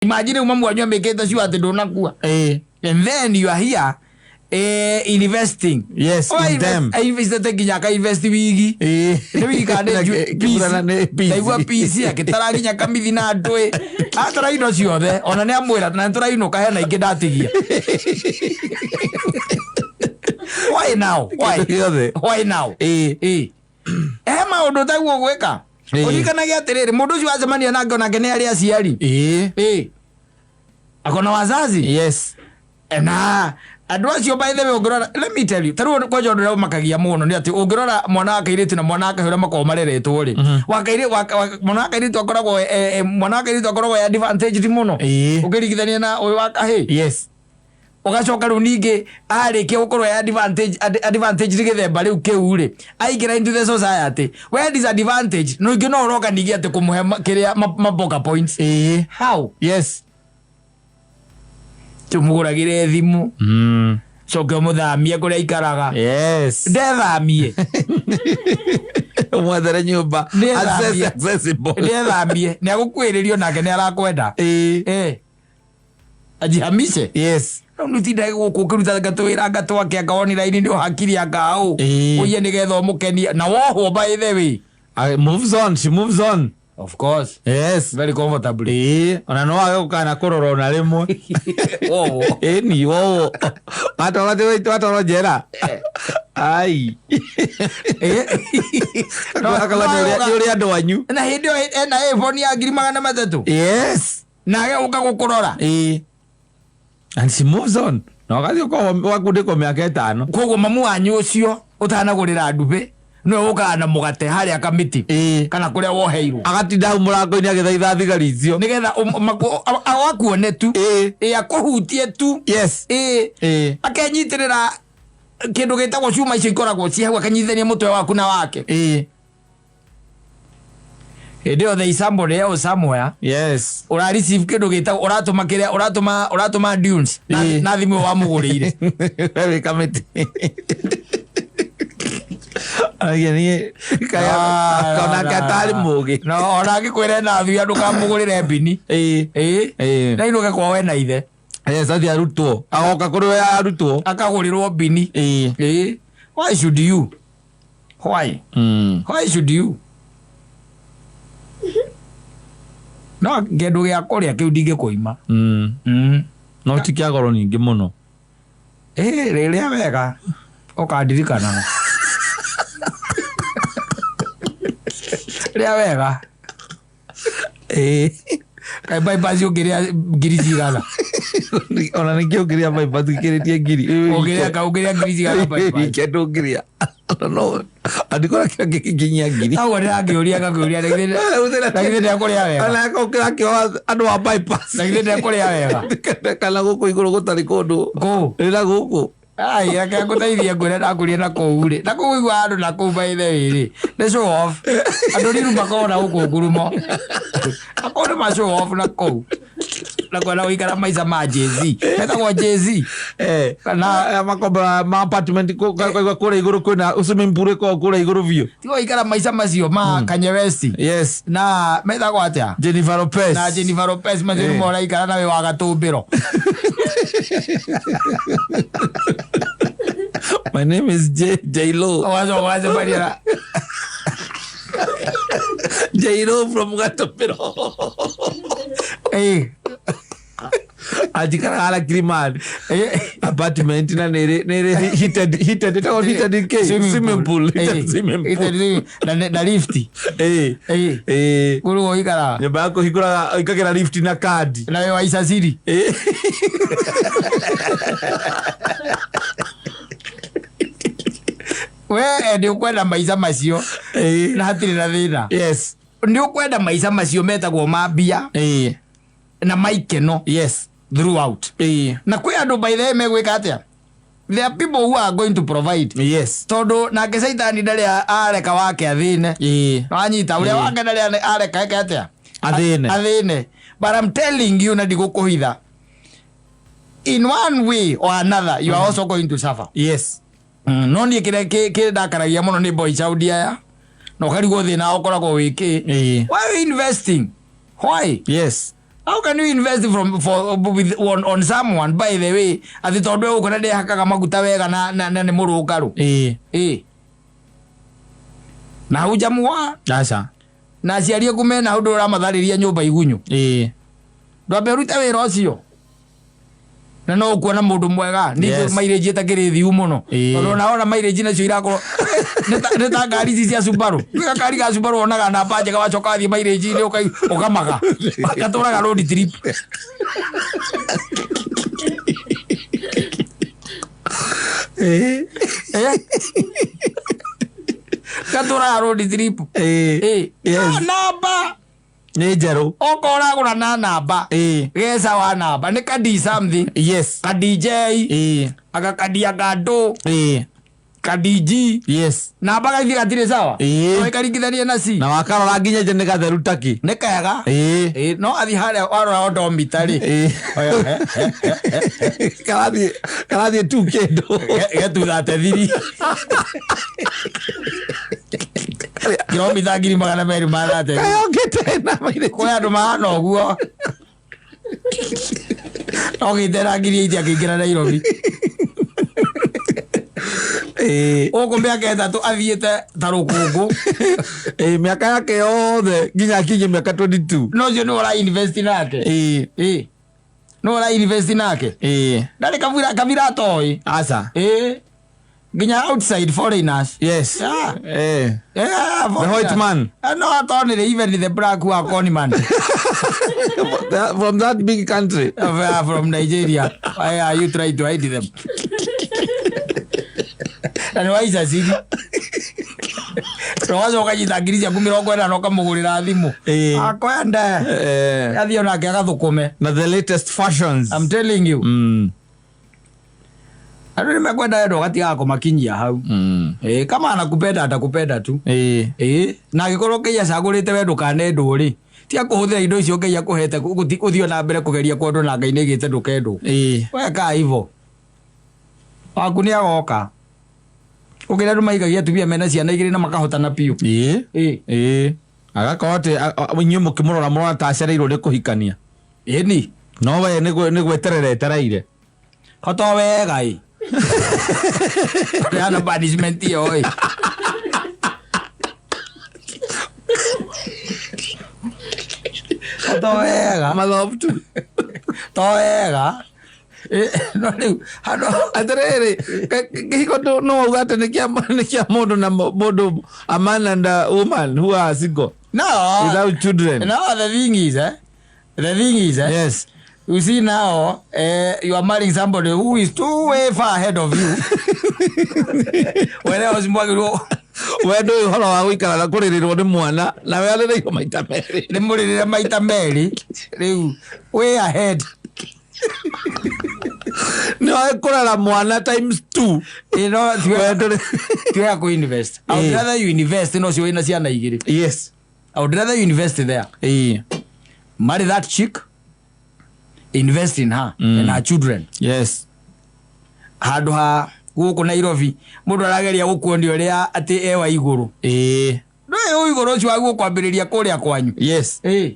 Imagine rĩu mamu wanyu amĩkĩte sure atĩ ndũnakua. Ĩĩ. And then you are here investing. Yes, in them. Investete nginya akainvest wigi. Ĩĩ. Nĩ wigi kana nĩ Na kĩburana nĩ peace. Ndaigua peace akĩtara nginya kamithi na ndwĩ. Atara indo ciothe ona nĩ amwĩra na nĩtũrainũka hena ingĩ ndatigia. Why now? Why? Kĩndũ gĩothe. Why now? Ĩĩ. Ĩĩ. He maũndũ taguo gwĩka. Ĩĩ. Ũririkanage atĩrĩrĩ mũndũ ũcio wacemania nake onake nĩ arĩ aciari. Ĩĩ. Ĩĩ. Akona wazazi. Yes. Na andũ acio by the way ũngĩrora, let me tell you, ta rĩu kwanja ũndũ ũrĩa ũmakagia mũno nĩ atĩ ũngĩrora mwana wa kairĩtu na mwana wa kahĩĩ ũrĩa makoragwo mareretwo rĩ, wa kairĩ- wa- wa- mwana wa kairĩtu akoragwo mwana wa kairĩtu akoragwo e advantaged mũno Ĩĩ. ũkĩringithania na ũyũ wa kahĩĩ. Yes. Ũgacoka rĩu ningĩ arĩkia gũkorwo e advantage gĩthemba rĩu kĩu rĩ, aingĩra into the society we disadvantage no ingĩ no ũroka ningĩ atĩ kũmũhe kĩrĩa maboka points. Ĩĩ. How? Yes. Tũmũgũragĩre thimũ. Coke ũmũthamie kũrĩa aikaraga. Yes. Ndethamie. Mwethere nyũmba. Ndethamie. Accessible. Ndethamie. Nĩ agũkuhĩrĩrio nake nĩ arakwenda. Ĩĩ. Ajihamishe. Yes. Rĩu nĩ ũtindaga gũkũ ũkĩruta ngatwĩra ngatwake anga online nĩ ũhakiri anga ũ. Ĩĩ. Ũiye nĩgetha ũmũkenie. Na wohwo by the way. I moves on, she moves on. Of course. Yes. Very comfortably. Ĩĩ, ona no wage gũkana kũrora ona rĩmwe. Wohwo. Ĩni, wohwo. Watwarwo watwarwo njera. Ai. Akorwo nĩ ũrĩa andũ anyu. Na hĩndĩ ĩyo ena iPhone ya 300,000. Yes. Nage ũka gũkũrora. Ĩĩ. And she moves on. Na ũgathiĩ ũkohwo wakundĩkwo mĩaka 5. Koguo mamu wanyu ũcio ũtanagũrĩra ndubĩ nĩwe ũkaga na mũgate harĩa kamĩtĩ. Ĩĩ. Kana kũrĩa woheirwo. Agatinda hau mũrango-inĩ agĩthaitha thigari icio. Nĩgetha akuone tu. Ĩĩ. Ĩĩ, akũhutie tu. Yes. Ĩĩ. Ĩĩ. Akenyitĩrĩra kĩndũ gĩtagwo cuma icio ikoragwo ci hau, akanyitithania mũtwe waku na wake. Ĩĩ. Hĩndĩ ĩyo there is somebody else somewhere. Yes. Ũra receive kĩndũ gĩtagwo ũratũma kĩrĩa ũratũma dunes Ĩĩ. na thimũ ĩyo wamũgũrĩire. We wĩ kamĩtĩ. Aragia niĩ kaya Ah, onake atarĩ mũgĩ. No ona angĩkwĩra ena thuya ndũkamũgũrĩre mbini. Ĩĩ. Ĩĩ. Ĩĩ. Na inũke kwao ena ithe. Yes, athiĩ arutwo. Agoka kũrĩ we arutwo. Akagũrĩrwo mbini. Ĩĩ. Ĩĩ. Why should you? Why? Why should you? No kĩndũ gĩa kũrĩa kĩu ndingĩkũima. No ti kĩa goro ningĩ mũno. Ĩĩ, rĩrĩa wega ũkandirikanaga. Rĩa wega. Ĩĩ. Kaĩ bypass ũngĩrĩa ngiri cigana? Ona nĩkĩ ũngĩrĩa bypass gĩkĩrĩtie ngiri? Ũngĩrĩa ka ũngĩrĩa ngiri cigana bypass? Ike ndũngĩrĩa. No, andikora kĩo gĩkinyia ngiri. Hau ndĩrakĩũria ngakĩũria na githĩ ndekũrĩa wega. Ona ũkĩrakĩoa andũ a bypass. Na githĩ ndekũrĩa wega. Kana gũkũ igũrũ gũtarĩ kũndũ. Kũ? Rĩra gũkũ. Ai, reke ngũteithie ngwĩre ndakũria na kũu rĩ. Na kũu igua andũ na kũu by the way rĩ. Nĩ show off. Andũ riru makoragwo na gũkũ ngurumo. Akorwo nĩ ma show off na kũu. Na kwenda gũikara maica ma Jay-Z. Metagwo Jay-Z. Kana makomba ma apartment kaigua kũrĩa igũrũ kwĩna swimming pool ĩkoragwo kũrĩa igũrũ biũ. Tiga gũikara maica macio ma Kanye West. Yes. Na metagwo atĩa? Jennifer Lopez. Na Jennifer Lopez macio nĩmo ũraikara na wĩ wa gatũmbĩro. My name is J J Lo. Ũgacoka ũgacemania na J Lo from Gatũmbĩro. Ĩĩ. Anjikaraga na Kilimani. Apartment na nĩ nĩ heated ĩtagwo heated kĩ? Swimming pool. Heated swimming pool. Na lift. Ĩĩ. Ĩĩ. Ĩĩ. Kũrĩ ũikaraga. Nyũmba ya kũhingũraga ũikagĩra lift na kandi. Na wĩ wa icaciri. Ĩĩ. We nĩ ũkwenda maica macio. Ĩĩ. Na hatirĩ na thĩna. Yes. Nĩ ũkwenda maica macio metagwo ma mbia. Ĩĩ. Na maikeno. Yes. Throughout. Ĩĩ. Na kwĩ andũ by the way megwĩka atĩa? There are people who are going to provide. Yes. Tondũ nake Caitani ndarĩ areka wake athĩne. Ĩĩ. Wanyita ũrĩa wake ndarĩ areka eke atĩa? Athĩne. Athĩne. But I'm telling you na ndigũkũhitha. In one way or another you are also going to suffer. Yes. No niĩ kĩrĩa kĩndakaragia mũno nĩ boy child aya. Na ũkarigwo thĩna ũkoragwo wĩ kĩ. Ĩĩ. Why are you investing? Why? Yes. How can you invest from for with on someone, by the way, athi tondu egũkũ na ndehakaga maguta wega na nĩ mũrũngarũ? Ĩĩ. Ĩ, na hau njamua. Aca. Na aciari aku mena hau, ndũramatharĩria nyũmba igunyu. Ĩĩ. Ndwambe ũrute wĩra ũcio na no ũkuona mũndũ mwega nĩ Yes. mileage ĩtakĩrĩ thiu mũno. Ĩĩ. Tondũ ona wona mileage nacio irakorwo nĩ ta ngari ici cia Subaru. Gwĩ gakari ga Subaru wonaga namba njega, wacoka wathiĩ mileage-inĩ ũkamaga gatũraga road trip. Ĩĩ. Eh? Gatũraga road trip. Ĩĩ. Ĩ. Yes. No, namba Nĩ njerũ. Okorwo ũragũra na namba, Ĩĩ. geca wa namba nĩ kadi something, ka DJ, Ĩĩ. aka kadia kandũ, Ĩĩ. ka DG. Yes. Namba gaithi gatirĩ sawa. Ĩĩ. No ĩkaringithanie na C. Na wakarora nginya nje nĩ gatheru taki. Nĩ kega. Ĩĩ. Ĩĩ, no athi harĩa warora odomita rĩ, Ĩĩ. Karathiĩ tu kĩndũ. Gethuthate thiri kilomita 230,000. Kayongete na mileage. Kwĩ andũ mahana ũguo, no gĩtera 80,000 akĩingĩra Nairobi. Ĩĩ. Gũkũ mĩaka 3 athiĩte ta rũkũngũ. Ĩĩ, mĩaka yake yothe nginya akinyie mĩaka 22. No ũcio nĩ ũra invest nake? Ĩĩ. Ĩĩ, nĩ ũra invest nake? Ĩĩ. Ndarĩ kabira kabira atoĩ. Aca. Ĩĩ, nginya outside foreigners. Yes. Yeah. Eh. Yeah, The white man. No atonire even the black who are con man. From that big country. From Nigeria. Why are you trying to hide them? Na nĩ waica ciri wacoka nyita 50,000 na ũkamũgũrĩra thimũ. Ĩĩ. Akwenda. Eh. Athiĩ onake agathũkũme. Na the latest fashions. I'm telling you. Andũ nĩ mekwenda wendo ũgatigaga kũmakinyia hau. Ĩĩ, kama anakupenda atakupenda tu. Ĩĩ. Ĩĩ, na angĩkorwo Ngai acagũrĩte we ndũkanendwo rĩ, tiga kũhũthĩra indo icio Ngai akũhete ũthiĩ na mbere kũgeria kwendwo na Ngai nĩaigĩte ndũkendwo. Ĩĩ. Weka hivyo waku nĩ agoka. Ũkĩrĩa andũ maigagia atumia mena ciana igĩrĩ na makahotana biũ. Ĩĩ. Ĩĩ. Ĩĩ. Agakorwo atĩ inyuĩ mũkĩmũrora mũrona ta acereirwo nĩ kũhikania. Ĩni. No we nĩ gweterera etereire. Hoto wega ĩ yana punishment ĩyo ĩ. Hoto wega. Mathobu tu. To wega. Ĩ, no rĩu handũ Atĩrĩrĩ, kĩhiko no wauga atĩ nĩ kĩa mũndũ na mũndũ, a man and a woman who are single no without children. No, the thing is, eh? The thing is, eh? Yes. You see now, you are marrying somebody who is too way far ahead of you. Whereas mwagĩrĩirwo We ndũĩ ũhoro wa gũikara na kũrĩrĩrwo nĩ mwana na we arĩrĩirwo maita merĩ. Nĩ mũrĩrĩre maita merĩ rĩu, way ahead. Nĩ waĩ kũrera mwana times two. You know, We ndũrĩ tiwega kũ invest. I would rather you invest no ũcio wĩna ciana igĩrĩ. I would rather you invest there. Ĩĩ. Marry that chick, invest in her and her children. Handũ ha gũkũ Nairobi mũndũ arageria gũkuonia ũrĩa atĩ ewa igũrũ. Ĩĩ. Ndũĩ ũyũ igũrũ ũcio waguo kwambĩrĩria kũrĩa kwanyu. Ĩĩ,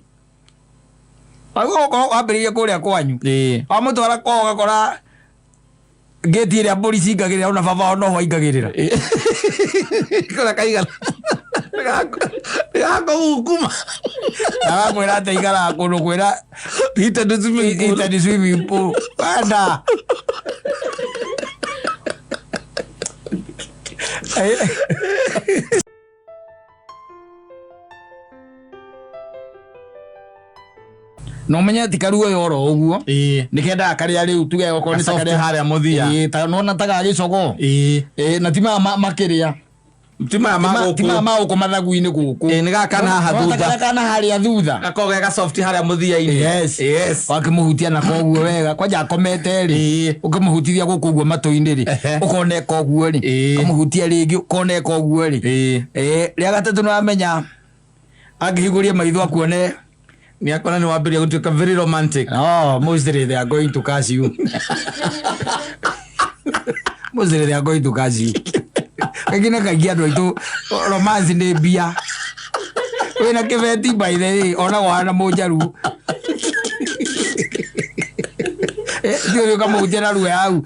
waguo gũkorwo wambĩrĩria kũrĩa kwanyu. Ĩĩ. Wamũtwara kwao ũgakora ngĩti ĩrĩa mbũri cingagĩrĩra ona baba wao noho aingagĩrĩra. Kũrĩa kaigana nĩgakũgukuma. Agakwĩra atĩ aikaraga kũndũ kwĩra heated swimming pool. Heated swimming pool wenda. Eh. Na ũmenye ti karuoya oro ũguo. Ĩĩ. Nĩ kendaga karĩa rĩu tuge okorwo nĩ ta Kasoft karĩa harĩa mũthia. Ĩĩ, ta nona ta gagĩcogoo. Ĩĩ. Ĩĩ, na ti maya makĩrĩa. Ti maya ma Ti maya gũkũ. ma gũkũ mathagu-inĩ gũkũ. Ĩĩ, nĩ gaka kana haha Nona ta thutha. karĩa kana harĩa thutha. Gakoragwo ge gasoft harĩa mũthia-inĩ. Yes. Yes. Wakĩmũhutia na koguo wega kwanja akomete rĩ, Ĩĩ. ũkĩmũhutithia gũkũ ũguo matũ-inĩ rĩ, ũkona eka ũguo rĩ, ũkamũhutia rĩngĩ ũkona eka ũguo rĩ. Ĩĩ. Ĩĩ, rĩa gatatũ nĩ wamenya angĩhingũria maitho akuone. Nĩ akona nĩ wambĩrĩria gũtuĩka very romantic. No, mostly they are going to curse you. Mostly they are going to curse you. Kaingĩ na kaingĩ andũ aitũ romance nĩ mbia. Wĩna kĩbeti, by the way, onagwo hana mũnjaruo. Thiĩ ũkamũhutia na ruoya hau.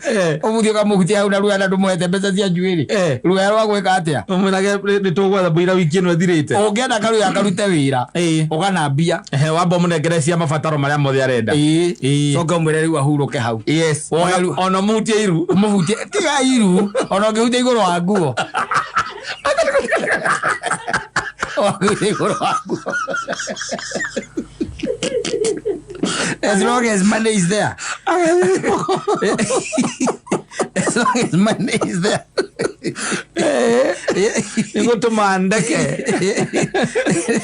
Ũmũthiĩ ũkamũhutia hau na ruoya na ndũmũhete mbeca cia njuĩrĩ. Ruoya rwa gwĩka atĩa? Ũmwĩrage nĩ tũgwetha mũira wiki ĩno ĩthirĩte. Ũngĩenda karuoya karute wĩra. Ũgana mbia. Ehe, wamba ũmũnengere cia mabataro marĩa mothe arenda. Coke ũmwĩre rĩu ahurũke hau. Yes. Ona mũhutie iru. Ũmũhutie tiga iru ona ũngĩhutia igũrũ wa nguo. Ũngĩhutia igũrũ wa nguo. As long as money is there. As long as money is there. Nĩ gũtũma ndeke.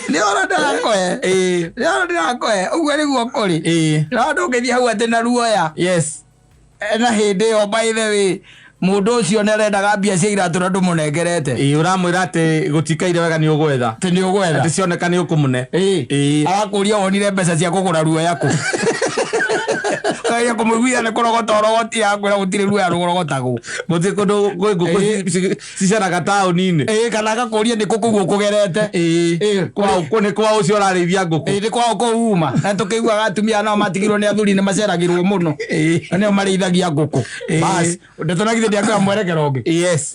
Nĩ ũhoro ndĩrakũhe. Nĩ ũhoro ndĩrakũhe. Ũguo nĩguo kũrĩ. No ndũngĩthiĩ hau atĩ na ruoya. Yes. Na hĩndĩ ĩyo by the way mũndũ ũcio nĩ arendaga mbia cia iratũ na ndũmũnengerete. Ũramwĩra atĩ gũtikaire wega nĩ ũgwetha. Atĩ nĩ ũgwetha. Atĩ cioneka nĩ ũkũmũne. Arakũria wonire mbeca cia kũgũra ruoya kũ. Kageria kũmũiguithia nĩ kũrogota ũrogoti akwĩra gũtirĩ ruoya rũrogotagwo. Gũtirĩ kũndũ kwĩ ngũkũ ciceraga taũni-inĩ. Kana agakũria nĩ kũ kũu ũkũgerete. Nĩ kwa ũcio ũrarĩithia ngũkũ. Nĩ kwa kũu uma. Na tũkĩiguaga atumia nao matigirwo nĩ athuri nĩ maceragĩrwo mũno. Na nĩo marĩithagia ngũkũ. Bas, ndeto na githĩ ndiakwĩra mwerekero ũngĩ. Yes.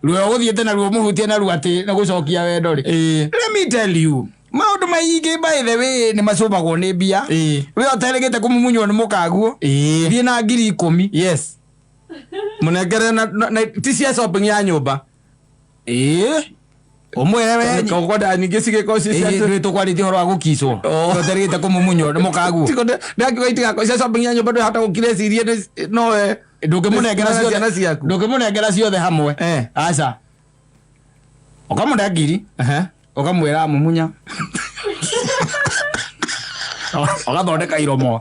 Ruoya ũgũthiĩte naruo mũhutie naruo atĩ nĩ gũcokia wendo rĩ. Let me tell you. Maũndũ maingĩ by the way nĩ macũmagwo nĩ mbia. We ũterĩgĩte kũmumunywo nĩ mũkaguo. Thiĩ na 10,000. Yes. Mũnengere na ti cia shopping ya nyũmba. Ũmwĩre we. Kokwenda ningĩ cigĩkorwo ci cia Nĩ tũkwarĩtie ũhoro wa gũkicwo. Ũterĩgĩte kũmumunywo nĩ mũkaguo. Ndakiuga itigakorwo cia shopping ya nyũmba ndũhota gũkira ecirie nowe. Ndũngĩmũnengera ciothe. Ciana ciaku. Ndũngĩmũnengera ciothe hamwe. Aca. Ũkamũne 1,000. Ũkamwĩra mumunya. Ũgathondeka iromo.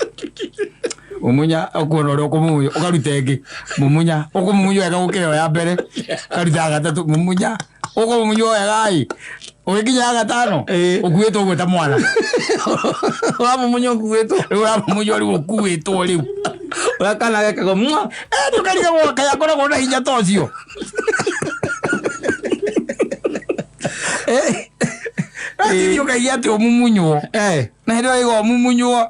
Mumunya ũkuona ũrĩa ũkũmumunya ũkaruta ĩngĩ. Mumunya ũkũmumunya wega gũkĩra ĩyo ya mbere. Ũkaruta ya gatatũ mumunya ũkũmumunya wega ĩ. Ũgĩkinya ya gatano ũkuĩtwo ũguo ta mwana. Ũramumunya ũkuĩtwo. Rĩu ũramumunya rĩu ũkuĩtwo rĩu. Ũrĩa kana gekagwo mwa. Ndũkarigagwo kaĩ akoragwo na hinya ta ũcio. Athiĩ ũkaigua atĩ ũmumunywo. Na hĩndĩ ĩyo ũraigua ũmumunywo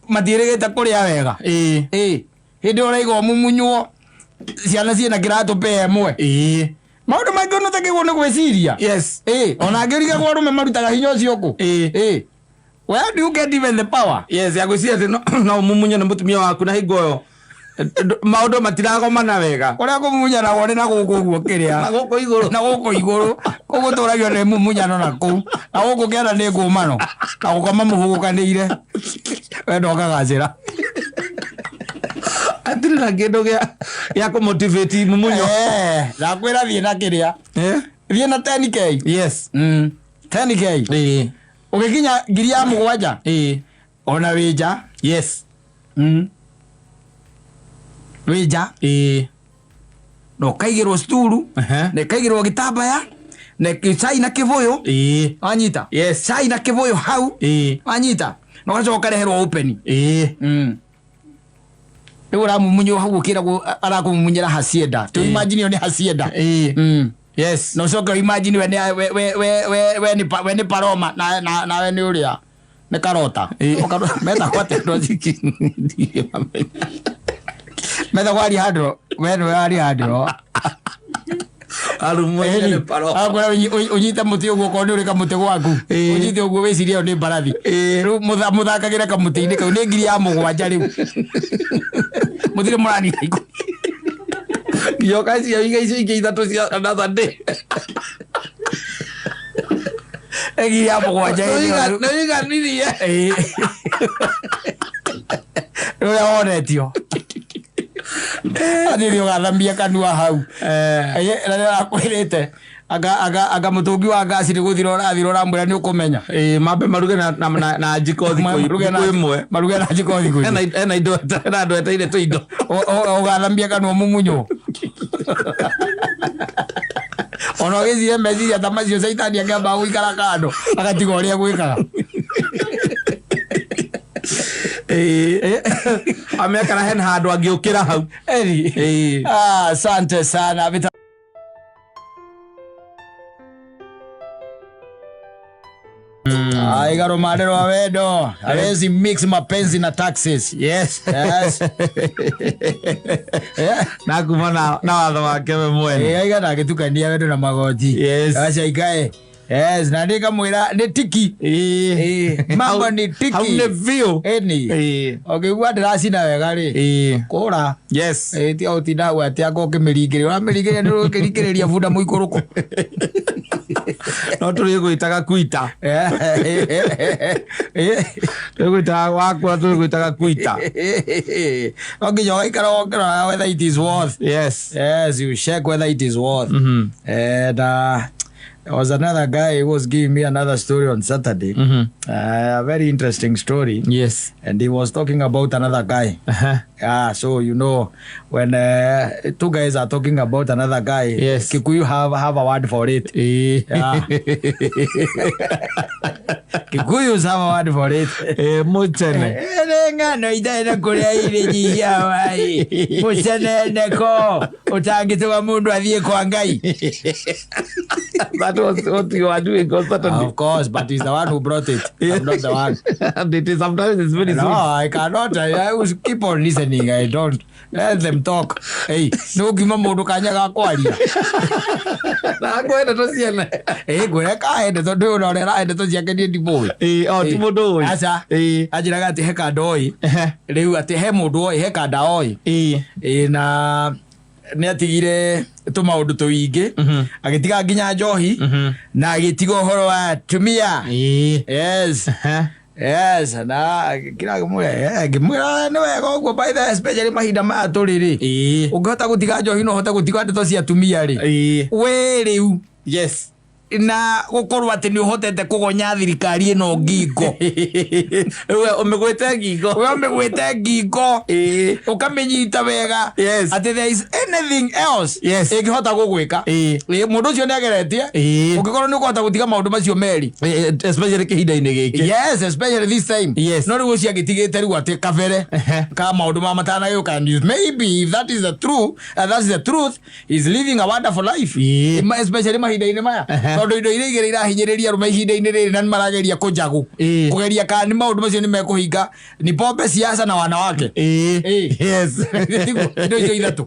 matiĩrĩgĩte kũrĩa wega. Hĩndĩ ĩyo ũraigua ũmumunywo ciana ciĩna kĩratũ pair ĩmwe. Maũndũ maingĩ ũnatakĩrwo nĩ gwĩciria. Yes. Ona angĩrigagwo arũme marutaga hinya ũcio kũ. Where do you get even the power? Yes, ya gwĩciria atĩ no ũmumunye nĩ mũtumia waku na hingo ĩyo maũndũ matiragomana wega. Ũrĩa kũmumunyanagwo nĩ na gũkũ ũguo kĩrĩa. Na gũkũ igũrũ. Na gũkũ igũrũ. Kũu gũtũragio nĩ mumunyano na kũu. Na gũkũ kĩanda nĩ ngũmano. Na gũkoma mũhũgũkanĩire. Wendo ũkagacĩra. Hatirĩ na kĩndũ gĩa kũmotivate mumunyo. Ndakwĩra thiĩ na kĩrĩa. Thiĩ na 10K. Yes. 10K. Ũgĩkinya 7,000. Ona wĩ nja. Yes. Wĩ nja. Na ũkaigĩrwo sturu. Na ĩkaigĩrwo gĩtambaya. Na cai na kĩbũyũ. Wanyita. Yes. Cai na kĩbũyũ hau. Wanyita. Na ũgacoka ũkareherwo open. Rĩu ũramumunywo hau ũkĩragwo arakũmumunyĩra hacienda. To imagine ĩyo nĩ hacienda. Yes. Na ũcoke imagine we we nĩ paroma na nawe nĩ ũrĩa nĩ karota. Metagwo atĩa andũ acio? Metagwo Alejandro. We nĩwe Alejandro. Akwĩra ũnyite mũtĩ ũguo okorwo nĩ ũrĩ kamũtĩ gwaku. Ũnyite ũguo wĩcirie ĩyo nĩ mbarathi. Rĩu mũthakagĩre kamũtĩ-inĩ kau nĩ 7,000 rĩu. Mũtirĩ mũranina ikũmi. Nyoka cio iga icio ingĩ ithatũ cia another day. 7,000 ĩyo. Nĩ ũiganirie. Nĩ ũrĩa wonetio. Athiĩ ũgathamia kanua hau. Na nĩ arakwĩrĩte anga mũtũngi wa ngaci nĩ gũthira ũrathira ũramwĩra nĩ ũkũmenya. Mambe maruge na njiko thikũ ĩmwe. Maruge na njiko thikũ ĩmwe. Ena indo ena andũ eteire tũindo. Ũgathamia kanua mũmunywo. Ona ũgĩciria meciria ta macio caitani akĩamba gũikara kando agatiga ũrĩa gwĩkaga. Amekara hena handũ angĩũkĩra hau. Asante sana. Aiga rũmande rwa wendo hawezi mix mapenzi na taxes. Yes. Yes. Yeah. Na kuma na watho wake we mwene. Aiga ndangĩtukania wendo na magoti. Yes. Aca ikae. Yes, na nĩngamwĩra nĩ tiki. Mambo ni tiki. Hau nĩ biũ. Ĩni. Ũngĩigua ndĩracina wega rĩ, kũra. Yes. Tiga gũtinda hau atĩ anga ũkĩmĩringĩrĩria. Ũramĩringĩrĩria nĩ ũkĩringĩrĩria bunda mũikũrũko. No tũrĩgwĩtaga kuita. Tũrĩgwĩtaga wakũra tũrĩgwĩtaga kuita. No nginya ũgaikara ũkĩroraga whether it is worth. Yes. Yes, you check whether it is worth. And there was another guy who was giving me another story on Saturday. A very interesting story. Yes. And he was talking about another guy. Yeah, so you know, when two guys are talking about another guy, Yes. Kikuyu have a word for it. Yeah. Kikuyus have a word for it. Mũcene. Nĩ ng'ano itarĩ na kũrĩa irĩ nyihia wai mũceneneko ũtangĩtũma mũndũ athiĩ kwa Ngai. That was what you were doing on Saturday. Of course, but he's the one who brought it. I'm not the one. And it is sometimes it's very No, sweet. I cannot. I will keep on listening. I don't let them talk. Hey, no kiuma mũndũ kanya ga kwaria. Na ngwenda ndeto ciene. Ngwĩra kae ndeto ndĩ ũna ũrĩa arahe ndeto ciake niĩ ndimũĩ. O ti mũndũ ũĩ. Aca. Anjĩraga atĩ he kanda oĩ. Rĩu atĩ he mũndũ oĩ, he kanda oĩ. Na nĩ atigire tũmaũndũ tũingĩ, agĩtiga nginya njohi na agĩtiga ũhoro wa atumia. Yes. Yes, na kira ngĩmwĩra ngĩmwĩra nĩ wega ũguo by the especially mahinda maya tũrĩ rĩ, ũngĩhota gũtiga njohi no ũhote gũtiga ndeto cia atumia rĩ, we rĩu Yes. na gũkorwo atĩ nĩ ũhotete kũgonya thirikari ĩno ngingo. We ũmĩgwĩte ngingo. We ũmĩgwĩte ngingo, ũkamĩnyita wega. Yes. Atĩ there is anything else Yes. ĩngĩhota gũgwĩka. Mũndũ ũcio nĩ ageretie. Ũngĩkorwo nĩ ũkũhota gũtiga maũndũ macio merĩ, Especially kĩhinda-inĩ gĩkĩ. Yes, especially this time. Yes. No rĩu ũcio agĩtigĩte rĩu atĩ kabere ka maũndũ ma matanagĩũka, and maybe if that is the truth, that is the truth, is living a wonderful life. Especially mahinda-inĩ maya, tondũ indo iria igĩrĩ irahinyĩrĩria arũme ihinda-inĩ rĩrĩ na nĩ marageria kũnjagũ kũgeria kana nĩ maũndũ macio nĩ mekũhinga ni pombe, siasa na wanawake. Yes. Indo icio ithatũ.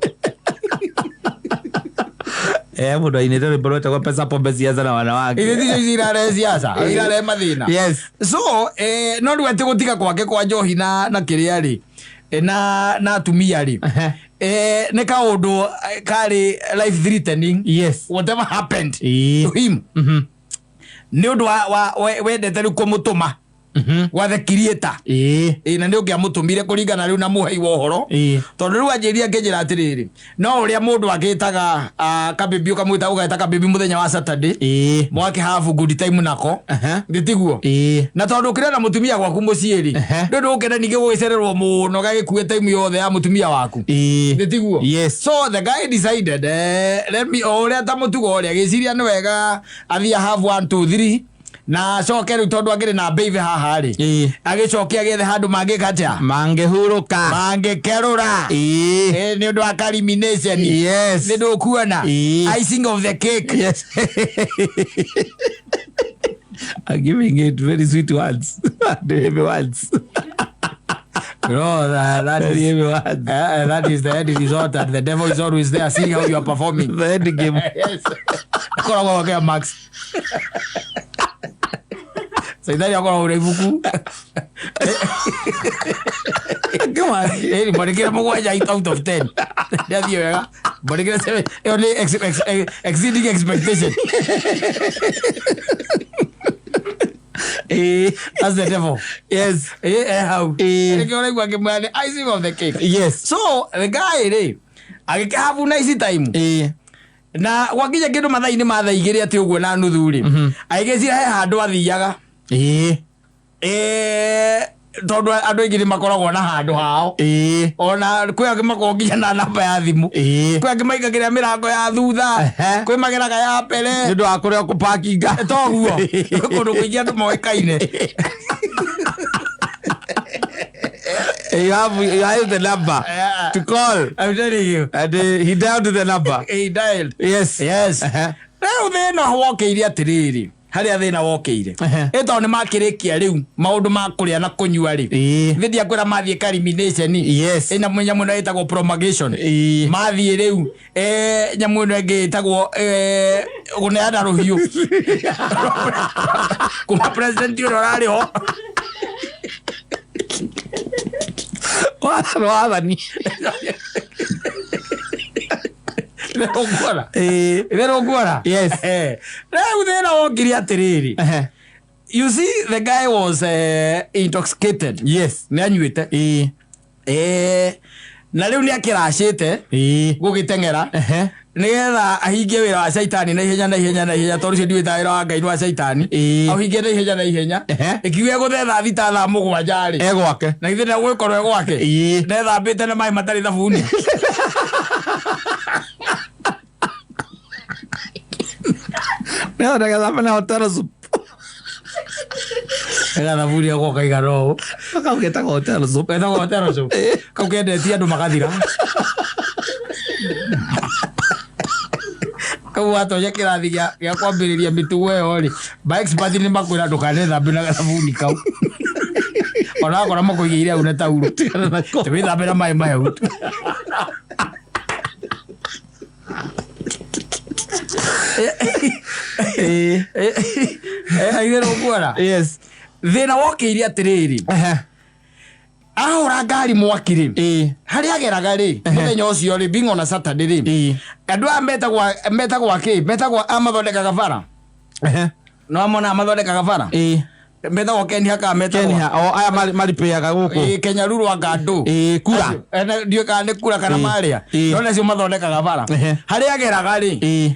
Mũndũ ainĩte rwĩmbo rwetagwo pesa, pombe, siasa na wanawake. Iria ticio ici irarehe siasa, irarehe mathĩna. Yes. So no rĩu atĩ gũtiga kwake kwa njohi na kĩrĩa rĩ, na atumia rĩ, nĩ kaũndũ karĩ life threatening. Yes. Whatever happened to him, nĩ ũndũ wa wendete rĩu kũmũtũma gwa the creator. Na nĩ ũngĩamũtũmire kũringana rĩu na mũhei wa ũhoro, tondũ rĩu anjĩria ngĩnjĩra atĩrĩrĩ, no ũrĩa mũndũ agĩtaga kabibi, ũkamwĩta ũgeta kabibi mũthenya wa Saturday, mwake have good time nako, gĩtiguo? Na tondũ ũkĩrĩ na mũtumia gwaku mũciĩ rĩ, ndũndũ ũkenda ningĩ gũgĩcererwo mũno gagĩkue time yothe ya mũtumia waku, gĩtiguo? Yes. So the guy decided, let me, o ũrĩa ta mũtugo ũrĩa agĩciria nĩ wega athiĩ have 1 2 3 na acoke rĩu tondũ akĩrĩ na baby haha rĩ, agĩcoke agĩethe handũ mangĩka atĩa, mangĩhurũka, mangĩkerũra. Nĩ ũndũ wa culmination. Yes. Nĩ ndũkuona icing of the cake. Yes. I'm giving it very sweet words. The heavy words. No, that Very is, heavy words. That is the end result, and the devil is always there seeing how you are performing. The end game. Yes. Akoragwo wakea max. Saithari akoragwo ũrĩ ibuku. Come on. Ĩni mwandĩkĩre 7 out of 10. Nĩathiĩ wega. Mwandĩkĩre 7. Ĩyo nĩ exceeding expectation. That's the devil. Yes. Hau. Nĩkĩo ũraigua ngĩmwĩra nĩ icing of the cake. Yes. So the guy rĩ agĩkĩhabu nice time, na gwakinya kĩndũ mathaa-inĩ ma thaa 2 atĩ ũguo na nuthu rĩ, agĩgĩcira he handũ athiaga, tondũ andũ aingĩ nĩ makoragwo na handũ hao, ona kwĩ angĩ makoragwo nginya na namba ya thimũ, kwĩ angĩ maingagĩra mĩrango ya thutha, kwĩ mageraga ya mbere Nĩ ũndũ wa kũrĩa kũpakinga. Toguo kũndũ kũingĩ andũ moĩkaine. You have the number to call. I'm telling you. And he dialed the number. He dialed. Yes. Yes. Rĩu thĩna wokĩire atĩrĩrĩ, Harĩa thĩna wokĩire, Ehe. ĩ tondũ nĩ makĩrĩkia rĩu maũndũ ma kũrĩa na kũnyua rĩ, Ĩĩ. thĩ ndiakwĩra mathiĩ culmination. Yes. Ĩ nyamũ ĩno ĩtagwo promulgation. Ĩĩ. Mathiĩ rĩu, nyamũ ĩno ĩngĩ ĩtagwo, kũneana rũhiũ kuma president ũrĩa ũrarĩ ho. Wathani wathani. Ũkuona? Ĩĩ. Itherũ nguona. Yes. Rĩu thĩna wokire atĩrĩrĩ, Ehe. you see, the guy was intoxicated. Yes. Nĩ anyuĩte. Ĩĩ. Na rĩu nĩ akĩracĩte Ĩĩ. gũgĩteng'era Ehe. nĩgetha ahingie wĩra wa caitani na ihenya na ihenya na ihenya, tondũ ũcio ndiwĩtaga wĩra wa Ngai, nĩ wa caitani. Ĩĩ. Auhingie na ihenya na ihenya. Ehe. Ĩkiuga gũthe 6:00 7:00 rĩ, E gwake. Na githĩ ndegũgĩkorwo e gwake? Ĩĩ. Nethambĩte na maĩ matarĩ thabuni. Nĩ nĩgetha na hotel soup. Ega thabuni gako kaigana ũũ. Kau getagwo hotel soup. Getagwo hotel soup. Kau kendetie andũ magathira. Kau watonya kĩrathi gĩa kwambĩrĩria mĩtugo ĩyo rĩ, ba expert nĩ makwĩra ndũkanethambe na gathabuni kau, ona wakora makũigĩire hau na tauro. Tigana nako. Wĩthambe na maĩ mahehu tu. Ĩĩ. Aitherũ kuona? Yes. Thĩna wokĩire atĩrĩrĩ, Ehe. ahũra ngari mwaki rĩ, Ĩĩ. harĩa ageraga rĩ mũthenya ũcio rĩ, being on a Saturday rĩ, Ĩĩ. andũ aya metagwo akĩ, metagwo a mathondekaga bara. Ehe. No amona mathondekaga bara. Ĩĩ. Metagwo Kenya kana metagwo Kenya o aya maripĩaga gũkũ. Ĩĩ, Kenya ruru anga andũ. Ĩĩ, kura. Ndiũĩ kana nĩ kura kana Ĩĩ. marĩa. Ĩĩ. No nacio mathondekaga bara. Ehe. Harĩa ageraga rĩ, Ĩĩ.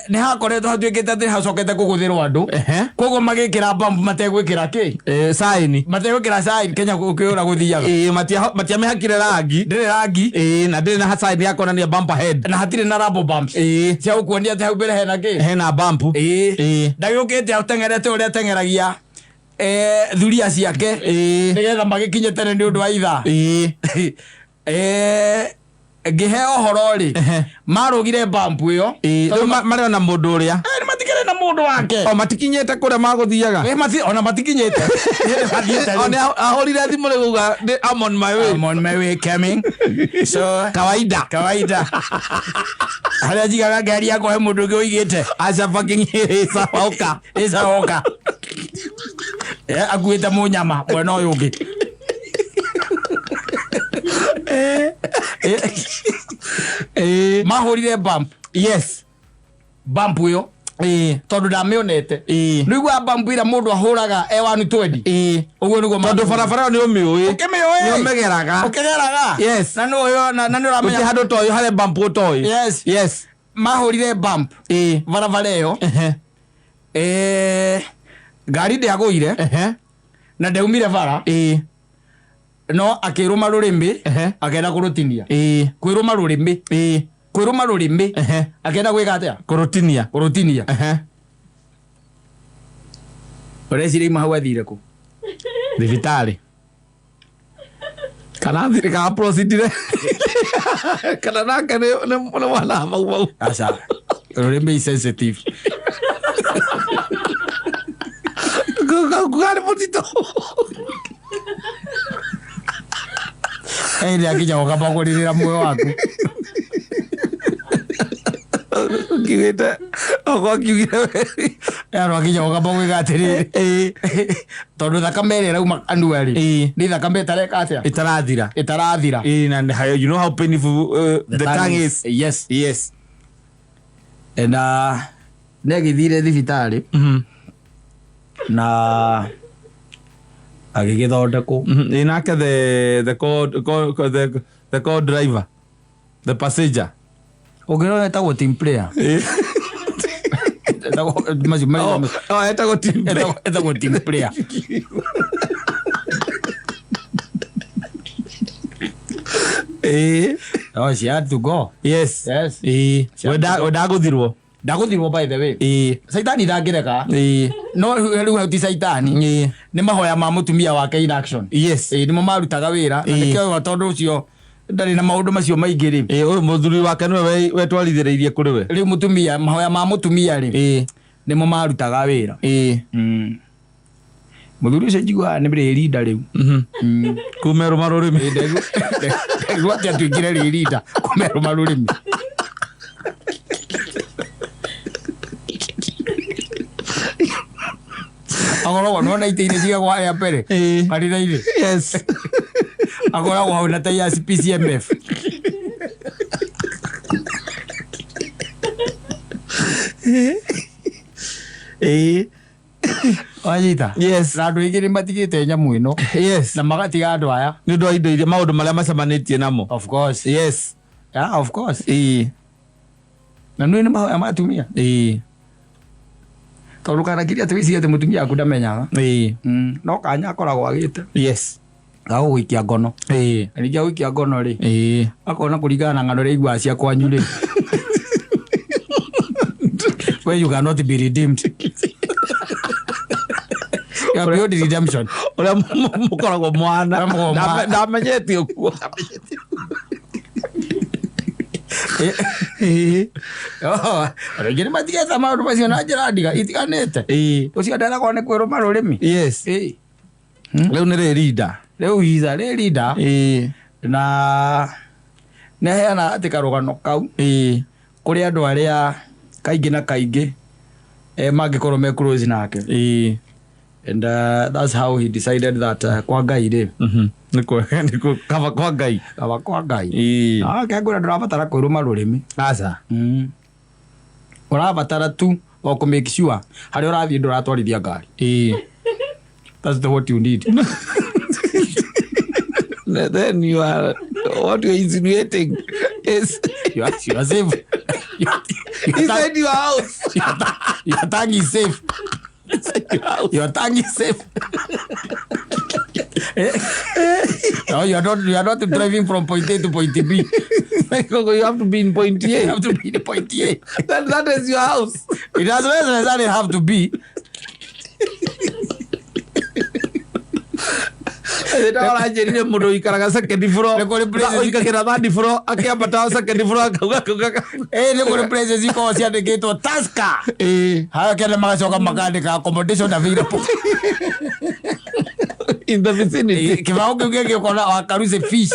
Nĩ hakoretwo hatuĩkĩte atĩ hacokete kũgũthĩrwo andũ. Ehe. Koguo magĩkĩra bump mategwĩkĩra kĩ, Ĩĩ, sign. mategwĩkĩra sign. Kenya gũkĩũra gũthiaga. Ĩĩ, matiamĩhakire rangi. Ndĩrĩ rangi. Ĩĩ, na ndĩrĩ na sign ya kuonania bump ahead. Na hatirĩ na rubber bumps Ĩĩ. cia gũkuonia atĩ hau mbere hena kĩ. Hena bump. Ĩĩ. Ĩĩ. Ndagĩũkĩte ateng'erete ũrĩa ateng'eragia, thuria ciake, Ĩĩ. nĩgetha magĩkinye tene nĩ ũndũ wa ithaa. Ĩĩ. Ngĩheo ũhoro rĩ, Ehe. marũgire bump ĩyo. Ĩĩ, Tondũ rĩu marĩ ona mũndũ ũrĩa Nĩ matikĩrĩ na mũndũ wake. O matikinyĩte kũrĩa magũthiaga. Ona matikinyĩte. Nĩ mathiĩte O rĩu. nĩ ahũrire thimũ rĩ kuga I'm on my way. I'm on my way coming, so Kawaida. Kawaida harĩa njigaga ngari yakwa he mũndũ ũngĩ ũigĩte. Aca fucking ĩcaoka. Ĩcaoka akuĩte mũnyama mwena ũyũ ũngĩ. Ĩĩ. Mahũrire bump. Yes. Bump ĩyo, Ĩĩ. tondũ ndamĩonete. Ĩĩ. Nĩ iguaga bump ĩrĩa mũndũ ahũraga e 120. Ĩĩ. Ũguo nĩguo. Tondũ barabara ĩyo nĩ ũmĩũĩ. Ũkĩmĩũĩ. Nĩ ũmĩgeraga. Ũkĩgeraga. Yes. Na nĩ na nĩ Gũtirĩ ũramenya handũ toĩ harĩa bump ũtoĩ. Yes. Yes. Mahũrire bump Ĩĩ. barabara ĩyo. Ehe. Ngari ndĩagũire Ehe. na ndaumire bara. Ĩĩ. No akĩrũma rũrĩmĩ. Ehe. Akenda kũrũtinia. Ĩĩ. Kwĩrũma rũrĩmĩ. Ĩĩ. Kwĩrũma rũrĩmĩ. Ehe. Akenda gwĩka atĩa? Kũrũtinia. Kũrũtinia. Ehe. Ũreciria ima hau athire kũ? Thibitarĩ kana thire kana proceedire kana nake nĩ mwana wa mau mau. Aca, rũrĩmĩ is sensitive. Kugarĩ mũtitũ. Ĩndĩ akinya gũkamba kũrĩrĩra muoyo waku. Kiugĩte okorwo kiugire. Andũ akinya gũkamba gwĩka atĩrĩrĩ, Ĩĩ. tondũ thakame ĩrĩa ĩrauma kanua rĩ, Ĩĩ. nĩ thakame ĩtareka atĩa? Ĩtarathira. Ĩtarathira. Ĩĩ, na you know how painful the tongue is. Yes. Yes. Na nĩ agĩthire thibitarĩ na agĩgĩthondekwo. Ĩĩ, nake the co driver, the passenger. Ũngĩrora etagwo team player. Etagwo macio Oh, etagwo team player. Etagwo team player. Ĩĩ. Oh, she had to go. Yes. Yes. Ĩĩ, we ndagũthirwo. Ndagũthirwo, by the way. Ĩĩ. Caitani ndangĩreka. Ĩĩ. No rĩu hau ti caitani. Ĩĩ. Nĩ mahoya ma mũtumia wake in action. Yes. Ĩĩ, nĩmo marutaga wĩra na Ĩĩ. nĩkĩo tondũ ũcio ndarĩ na maũndũ macio maingĩ rĩ. Ĩĩ, ũyũ mũthuri wake nĩwe wetwarithĩrĩirie kũrĩ we. Rĩu mũtumia, mahoya ma mũtumia rĩ, Ĩĩ. Nĩmo marutaga wĩra. Mũthuri ũcio njiguaga nĩ rĩrinda rĩu. Kumerũma rũrĩmĩ. Ndaigua atĩ atuĩkire rĩrinda kũmerũma rũrĩmĩ. Akoragwo nona itĩ-inĩ cigagwo harĩa mbere kanitha-inĩ. Akoragwo hau na tai ya PCMF. Wanyita? Yes. Na andũ aingĩ nĩ matigĩte nyamũ ĩno na magatiga andũ aya. Nĩ ũndũ wa indo iria maũndũ marĩa macemanĩtie namo. Of course. Yeah, of course. Na nĩ mahoya ma atumia. Tondũ kanakiria atĩ wĩcirie atĩ mũtumia waku ndamenyaga. No kanya akoragwo agĩte ga gũgũikia ngono. Na ningĩ agũikia ngono rĩ, akona kũringana na ng'ano iria aiguaga cia kwanyu rĩ, where you cannot be redeemed. You are beyond redemption. Ũrĩa mũkoragwo mwana. Ũrĩa mũkoragwo mwana. Ndamenyete ũguo. Oh, rĩngĩ nĩ matigĩte maũndũ macio na njĩra ndiga itiganĩte. Ũcio nderagwo nĩ kwĩrũma rũrĩmĩ. Rĩu nĩ rĩrinda. Rĩu iza rĩrinda na nĩ aheana atĩ karũgano kau kũrĩ andũ arĩa kaingĩ na kaingĩ mangĩkorwo me close nake. And that's how he decided that kwa Ngai rĩ. Nĩ kaba kwa Ngai. Kaba kwa Ngai. Ah, kengwĩra ndũrabatara kwĩrũma rũrĩmĩ. Aca. Ũrabatara tu o kũ make sure harĩa ũrathiĩ ndũratwarithia ngari. That's the what you need. Then you are what you are insinuating is You are safe. Inside your house. Your tongue is safe. Inside your house. Your tongue is safe. No, you are not driving from point A to point B. You have to be in point A. You have to be in point A. That is your house. It doesn't necessarily have to be. Ũranjĩrire mũndũ ũikaraga second floor. Nĩ kũrĩ places- Ũikagĩra third floor akĩambata second floor akauga akauga. Nĩ kũrĩ places ikoragwo ciandĩkĩtwo Tusker. Haya kenda magacoka makandĩka accommodation available. In the vicinity. Kĩbaũ kĩu kĩngĩ ũkona Wakaruce fish.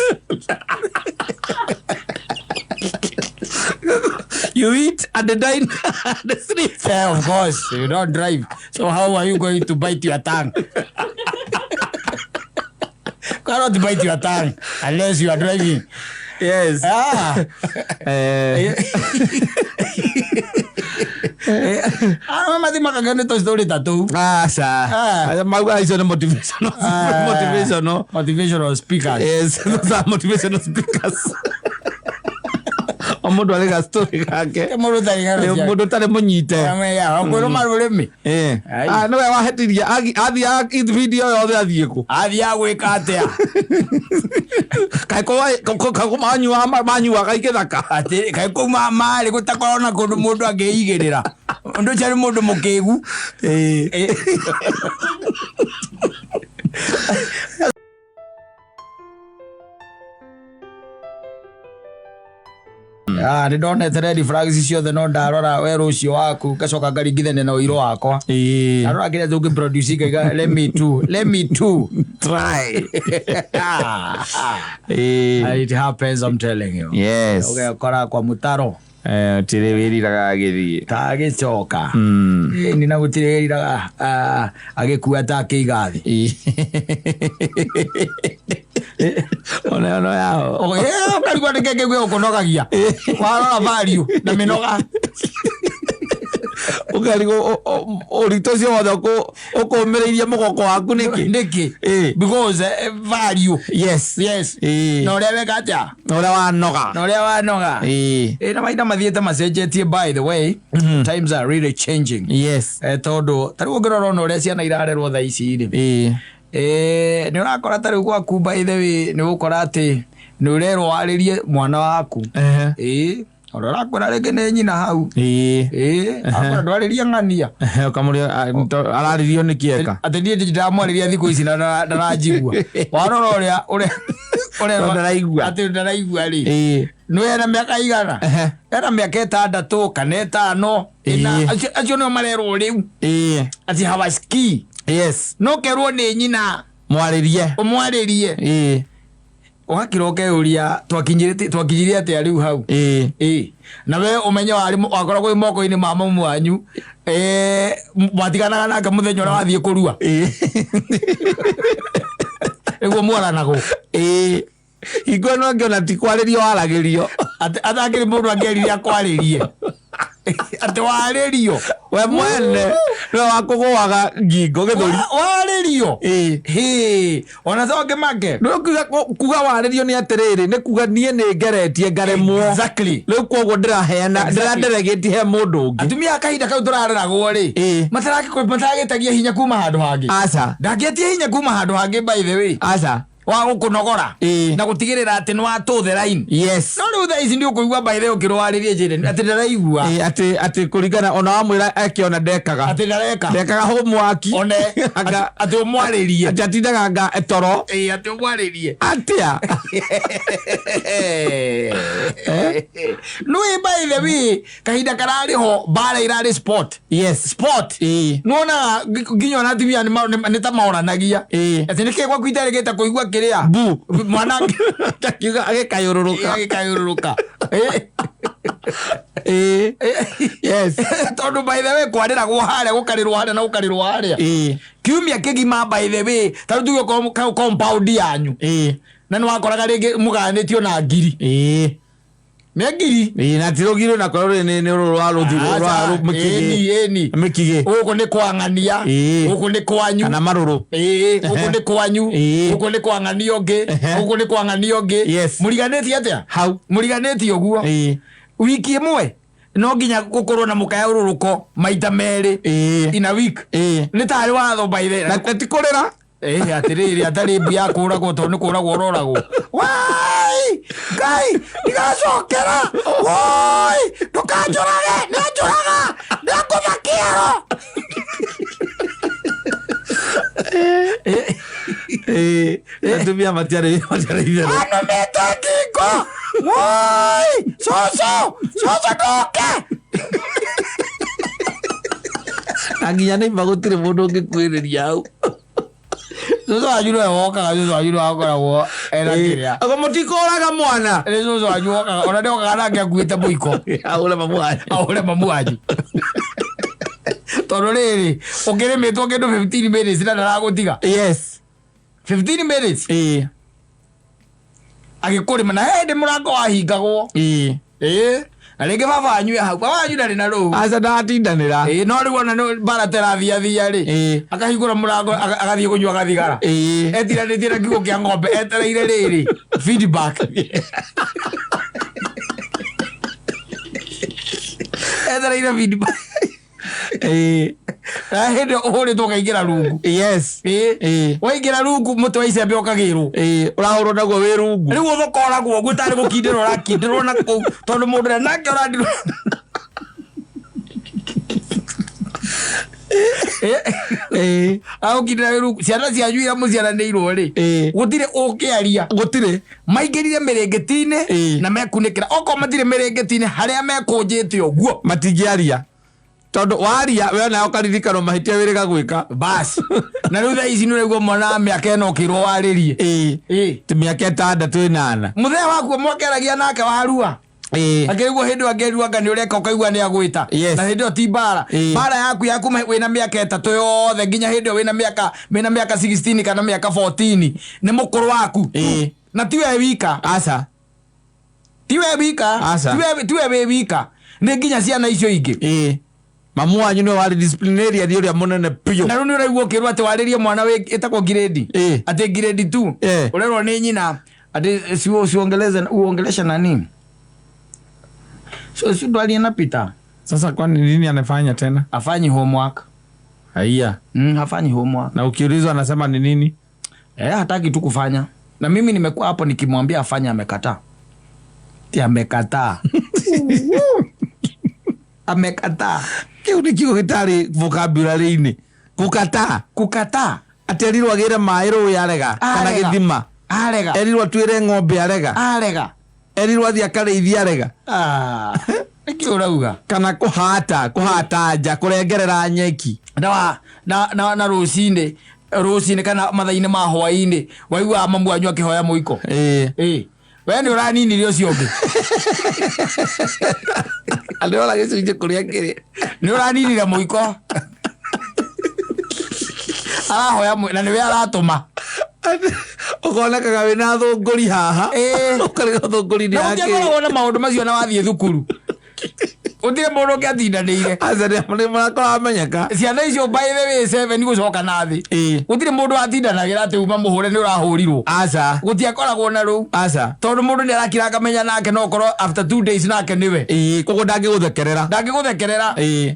You eat and dine and sleep. Yeah, of course, you don't drive. So how are you going to bite your tongue? Cannot bite your tongue unless you are driving. Yes. Ah. Ah, mathi makagane to story ta tũu. Aca. Ah. Mauga icio nĩ motivational. Ah. Motivational. Motivational speakers. Yes, those are motivational speakers. O mũndũ arĩ ga story gake. Mũndũ ũtarĩ ng'ano ciake. Mũndũ ũtarĩ mũnyite. Kwĩrũma rũrĩmĩ. Ai. Ah, nĩwe wahetirie athiaga video yothe athiĩ kũ? Athiaga gwĩka atĩa? Kaĩ kũ manyuaga igĩthaka? Atĩ kaĩ kũu marĩ gũtakoragwo na kũndũ mũndũ angĩigĩrĩra. Ũndũ ũcio nĩ mũndũ mũkĩgu. Ah, nĩ ndonete red flags ciothe no ndarora werũ ũcio waku ngacoka ngaringithania na ũirũ wakwa. Ndarora kĩrĩa tũngĩ produce ngaiga let me too, let me too Try. It happens, I'm telling you. Yes. Ũgekora kwa mũtaro. Tirĩ wĩriraga agĩthiĩ. Ta agĩcoka. Ĩni na gũtirĩ wĩriraga agĩkua ta akĩiga thĩ. Ona ono yao. Ũkarigwo nĩ kĩngĩ gũkũnogagia. Warora value na mĩnoga. Ũkarigwo ũritũ ũcio wothe ũkũmĩrĩirie mũgongo waku nĩkĩ? Nĩkĩ? Because value. Yes. Yes. Na ũrĩa weka atĩa? Na ũrĩa wanoga. Na ũrĩa wanoga. Na mahinda mathiĩte macenjetie, by the way. Times are really changing. Tondũ ta rĩu ũngĩrora ona ũrĩa ciana irarerwo thaa ici rĩ, nĩ ũrakora ta rĩu gwaku, by the way, nĩ ũgũkora atĩ nĩ ũrerwo warĩrie mwana waku. Ona ũrakwĩra rĩngĩ nĩ nyina hau. Akwĩra ndwarĩrie ng'ania. Ũkamũria araririo nĩ kĩeka. Atĩ niĩ ndamwarĩria thikũ ici na ndaranjigua. Warora ũrĩa Ũrerwo Ndaraigua. atĩ ndaraigua rĩ. Ĩĩ. Nĩ ena mĩaka igana? Ehe. Ena mĩaka 6 kana 5 ĩna. Ĩĩ. Acio nĩo marerwo rĩu Ĩĩ. atĩ hawasikii. Yes. No kerwo nĩ nyina Mwarĩrie. ũmwarĩrie. Ĩĩ. Ũgakira ũkeyũria twakinyirie atĩa rĩu hau. Ĩĩ. Ĩĩ. Na we ũmenye wakoragwo wĩ moko-inĩ ma mamu wanyu, mwatiganaga nake mũthenya ũrĩa wathiĩ kũrua. Ĩĩ. Nĩguo mwaranagwo. Ĩĩ. Hingo ĩno ĩngĩ ona ti kwarĩrio waragĩrio. Atĩ atakĩrĩ mũndũ angĩerire akwarĩrie. Atĩ warĩrio. We mwene nĩwe wakũgũaga ngingo gĩthũri. Warĩrio. Ĩĩ. Hĩ. Ona to ngĩmake. Nĩ kuga warĩrio nĩ atĩrĩrĩ, nĩ kuga niĩ nĩ ngeretie ngaremwo. Exactly. Rĩu koguo ndĩraheana, Exactly. ndĩradelegate he mũndũ ũngĩ. Atumia a kahinda kau tũrareragwo rĩ, Ĩĩ. mataragĩtagia hinya kuma handũ hangĩ. Aca. Ndangĩetia hinya kuma handũ hangĩ by the way. Aca. Wa gũkũnogora. Ĩĩ. Na gũtigĩrĩra atĩ nĩ watũ the line. Yes. No rĩu thaa ici nĩ ũkũigua by the way ũkĩrwarĩria njĩra atĩ ndaraigua. Ĩĩ, atĩ kũringana ona wamwĩra eke ona ndekaga. Atĩ ndareka. Ndekaga homework. One Anga- atĩ ũmwarĩrie. Atĩ atindaga anga toro. Ĩĩ, atĩ ũmwarĩrie. Atĩa? Nĩ by the way kahinda kararĩ ho mbara irarĩ sport. Yes. Sport. Ĩĩ. Nĩwonaga nginya ona atumia nĩ ta maoranagia. Ĩĩ. Atĩ nĩkĩ gwaku itarĩkĩte kũigua kĩrĩa? Bu. Mwana Akiuga agĩkayũrũrũka. agĩkayũrũrũka. Ĩĩ. Ĩĩ. Yes. Tondũ by the way kwarĩragwo harĩa gũkarĩrwo harĩa na gũkarĩrwo harĩa. Ĩĩ. Kiumia kĩgima by the way ta rĩu tuge okorwo compound yanyu. Ĩĩ. Na nĩwakoraga rĩngĩ mũgayanĩtio na ngiri. Ĩĩ. Nĩ ngiri. Ĩĩ, na ti rũgiri na korwo nĩ rũrũ rwa rũthi- rwa Aca, mĩkĩgĩ. ĩni, ĩni. Mĩkĩgĩ. Gũkũ nĩ kwa ng'ania. Ĩĩ. Gũkũ nĩ kwanyu. Kana marũrũ. Ĩĩ, gũkũ nĩ kwanyu. Ĩĩ. Gũkũ nĩ kwa ng'ania ũngĩ. Ehe. Gũkũ nĩ kwa ng'ania ũngĩ. Yes. Mũriganĩtie atĩa? Hau. Mũriganĩtie ũguo. Ĩĩ. Wiki ĩmwe no nginya gũkorwo na mũkayũrũrũko maita merĩ. Ĩĩ. In a week. Ĩĩ. Nĩ tarĩ watho by the Na ti kũrĩra. Ĩĩ, atĩrĩrĩ, atarĩ mbia ya kũragwo tondũ nĩ kũragwo ũroragwo. Wai! Ngai, ndigacokera! Woi! Ndũkanjũrage! Nĩanjũraga! Nĩangũtha kĩero! Ĩĩ. Atumia matiarĩ itherũ. Anũmĩte ngingo! Woi! Cũcũ! Cũcũ ndũke! Na nginya nĩimba gũtirĩ mũndũ ũngĩkuhĩrĩria hau. Cũcũ wanyu nĩwe wokaga, cũcũ wanyu nĩwe wakoragwo ena kĩrĩa. Ako mũtikũraga mwana. Nĩ cũcũ wanyu wokaga, ona nĩokaga nake akuĩte mũiko. Ahũre mamu wanyu. Ahũre mamu wanyu. Tondũ rĩrĩ, ũkĩrĩmĩtwo kĩndũ 15 minutes na ndaragũtiga. Yes. 15 minutes. Ĩĩ. Agĩkũrĩma na he hĩndĩ mũrango wahingagwo. Ĩĩ. Ĩĩ. Na rĩngĩ baba wanyu e hau. Baba wanyu ndarĩ na rũu. Aca ndatindanĩra. Ĩĩ, no rĩu ona nĩ mbara ta ĩrathiathia rĩ. Ĩĩ. Akahingũra mũrango, agathiĩ kũnyua gathigara. Ĩĩ. Etiranĩtie na kiugo kĩa ng'ombe etereire rĩrĩ. Feedback. Etereire feedback. Ĩĩ. Na hĩndĩ ĩyo ũhũrĩtwo ũkaingĩra rungu. Yes. Ĩĩ. Ĩĩ. Waingĩra rungu mũtĩ wa icembe ũkagĩrwo. Ĩĩ, ũrahũrwo naguo wĩ rungu. Rĩu ũthokoragwo ũguo tarĩ gũkindĩrwo ũrakindĩrwo na kũu tondũ mũndũ ũrĩa nake ũrandirwo. Ĩĩ. Agũkindĩra wĩ rungu. Ciana cianyu iria mũciaranĩirwo rĩ. Ĩĩ. Gũtirĩ ũngĩaria. Gũtirĩ. Maingĩrire mĩrĩngĩti-inĩ Ĩĩ. na mekunĩkĩra. Okorwo matirĩ mĩrĩngĩti-inĩ harĩa mekũnjĩte ũguo. Matingĩaria. Tondũ waria we onawe ũkaririkanwo mahĩtia wĩrĩga gwĩka. Bas. Na rĩu thaa ici nĩ ũraigua mwana wa mĩaka ĩno ũkĩrwo warĩrie. Ĩĩ. Ĩĩ. Ti mĩaka 6 8. Mũthee waku mwakĩaragia nake warua. Ĩĩ. Akĩrigwo hĩndĩ ĩyo angĩrua anga nĩ ũreka ũkaigua nĩ agwĩta. Yes. Na hĩndĩ ĩyo ti mbara. Ĩĩ. Mbara yaku ya kuma wĩna mĩaka 3 yothe nginya hĩndĩ ĩyo wĩna mĩaka 16 kana mĩaka 14 nĩ mũkũrũ waku. Ĩĩ. Na ti we wika. Aca. Ti we wika. Aca. Ti we wĩ wika. Nĩ nginya ciana icio ingĩ. Ĩĩ. Mamu wanyu nĩwe warĩ disciplinarian ũrĩa mũnene biũ. Na rĩu nĩ ũraigua ũkĩrwo atĩ warĩrie mwana ĩtagwo grade. Ĩĩ. Atĩ grade 2. Ĩĩ. Ũrerwo nĩ nyina atĩ si usiongeleze, uongeleshe nani? So, si ndwarie na Peter. Sasa kwani nini anafanya tena? Hafanyi homework. Haiya. Hafanyi homework. Na ukiulizwa anasema ni nini? Hataki tu kufanya. Na mimi nimekuwa hapo nikimwambia afanye amekataa. Ti amekataa. Amekataa. Kĩu nĩ kiugo gĩtarĩ vocabulary-inĩ. Gũkataa. Kukataa. Atĩ erirwo agĩre maĩ rũĩ arega kana Arega. gĩthima. Arega. Erirwo atuĩre ng'ombe arega. Arega. Erirwo athiĩ akarĩithie arega. Ah, nĩkĩ ũrauga? Kana kũhata, kũhata nja, kũrengerera nyeki. Na na na na rũcinĩ, rũcinĩ kana mathaa-inĩ ma hwaĩ-inĩ, waiguaga mamu wanyu akĩhoya mũiko. Ĩĩ. Ĩĩ. We nĩ ũraninire ũcio ũngĩ. Ndĩrona gĩcunjĩ kũrĩa kĩrĩ. Nĩ ũraninire mũiko. Arahoya na nĩwe aratũma. Ũkonekaga wĩna thũngũri haha. Ĩĩ. Ũkarĩga thũngũri nĩ Na yakĩ. ũtiakoragwo na maũndũ macio na wathiĩ thukuru. Gũtirĩ mũndũ ũngĩatindanĩire. Aca nĩ marakorwo amenyeka. Ciana icio by the way 7 gũcoka na thĩ. Ĩĩ. Gũtirĩ mũndũ watindanagĩra atĩ uma mũhũre nĩ ũrahũrirwo. Aca. Gũtiakoragwo na rũu. Aca. Tondũ mũndũ nĩ arakira akamenya nake no ũkorwo after 2 days nake nĩwe. Ĩĩ, koguo ndangĩgũthekerera. Ndangĩgũthekerera. Ĩĩ.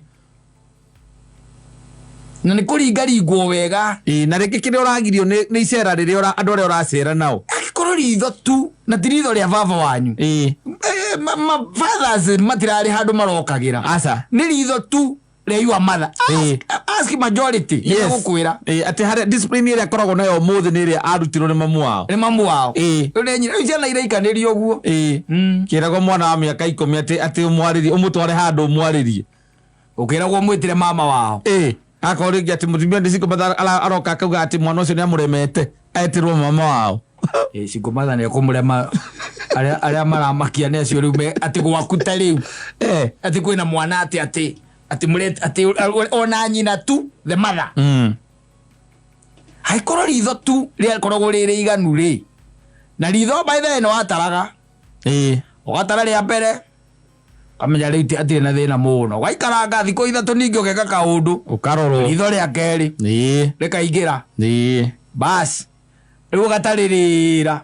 Na nĩ kũringaringwo wega. Ĩĩ, na rĩngĩ kĩrĩa ũragirio nĩ icera rĩrĩa andũ arĩa ũracera nao. Angĩkorwo ritho tu na ti ritho rĩa baba wanyu. Ĩĩ. Fathers matirarĩ handũ marokagĩra. Aca. Nĩ ritho tu rĩa your mother. Ĩĩ. Ask majority. Yes. Nĩgũkwĩra. Ĩĩ, atĩ harĩa discipline ĩrĩa akoragwo nayo ũmũthĩ nĩ ĩrĩa arutirwo nĩ mamu wao. Nĩ mamu wao. Ĩĩ. Rĩu nĩ nyina, rĩu ciana iraikanĩrio ũguo. Ĩĩ. Kĩragwo mwana wa mĩaka 10 atĩ ũmwarĩrie, ũmũtware handũ ũmwarĩrie. Ũkĩragwo mwĩtĩre mama wao. Ĩĩ. Akorwo rĩngĩ atĩ mũtumia nĩ single mother aroka akauga atĩ mwana ũcio nĩ amũremete, etĩrwo mama wao. Ĩĩ, single mother nĩ ekũmũrema. Arĩa maramakia nĩ acio rĩu atĩ gwaku ta rĩu. Atĩ kwĩna mwana atĩ atĩ atĩ mũre atĩ ona nyina tu the mother. Angĩkorwo ritho tu rĩakoragwo rĩ rĩiganu rĩ. Na ritho by the way nĩ wataraga. Ĩĩ. Ũgatara rĩa mbere. Ũkamenya rĩu atirĩ na thĩna mũno. Ũgaikaranga thikũ 3 ningĩ ũgeka kaũndũ. Ũkarorwo. Ritho rĩa kerĩ. Ĩĩ. Rĩkaingĩra. Ĩĩ. Bas. Rĩu ũgatarĩrĩra.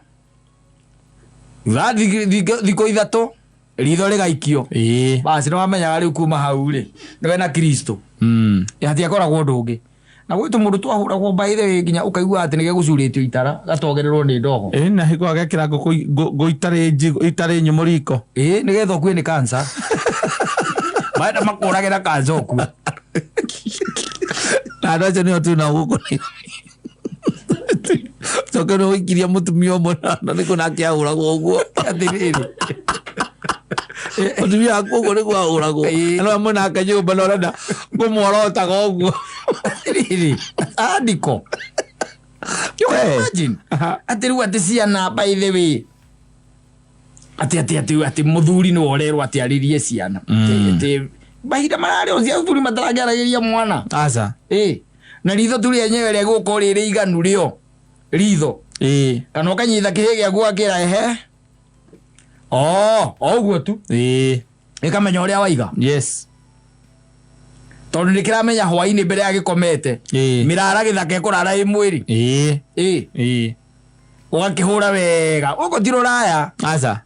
Thutha thikũ 3 ritho rĩgaikio. Ĩĩ. Bas nĩ wamenyaga rĩu kuma hau rĩ. Nĩwe na Kristo. Hatiakoragwo ũndũ ũngĩ. Na gwĩ tũmũndũ twahũragwo by the way nginya ũkaigua atĩ nĩgegũcurĩtio itara gatogererwo nĩ ndogo. Ĩĩ, na hingo agekĩra ngũkũ ngũ itarĩ nyũmũ riko. Ĩĩ, nĩgetha ũkue nĩ cancer. Maenda makũragĩra cancer ũkue. Na andũ acio nĩo twĩ nao gũkũ Nairobi. Coke nĩ ũikirie mũtumia ũmwe na nĩkuo nake ahũragwo ũguo. Atĩrĩrĩ. Mũtumia waku ũguo nĩguo ahũragwo. Ĩĩ. Na no mwena nake nyũmba na ũrenda kũmworotaga ũguo. Atĩrĩrĩ, andiko. You can Eh. imagine. Atĩ rĩu atĩ ciana by the way. Atĩ atĩ atĩ atĩ mũthuri nĩwe ũrerwo atĩ arĩrie ciana. Atĩ atĩ mahinda mararĩ o cia athuri matarakĩaragĩria mwana. Aca. Ĩĩ. Na ritho tu rĩenyewe rĩgũkorwo rĩ rĩiganu rĩo. Ritho. Ĩĩ. Kana ũkanyita kĩhĩ gĩaku ũgakĩra ehe. Oh, o ũguo tu. Ĩĩ. Gĩkamenya ũrĩa waiga. Yes. Tondũ nĩkĩramenya hwaĩ-inĩ mbere ya gĩkomete. Ĩĩ. Mĩrara gĩthaka ĩkũrara ĩ mwĩrĩ. Ĩĩ. Ĩĩ. Ĩĩ. Ũgakĩhũra wega. Gũkũ ti rũraya. Aca.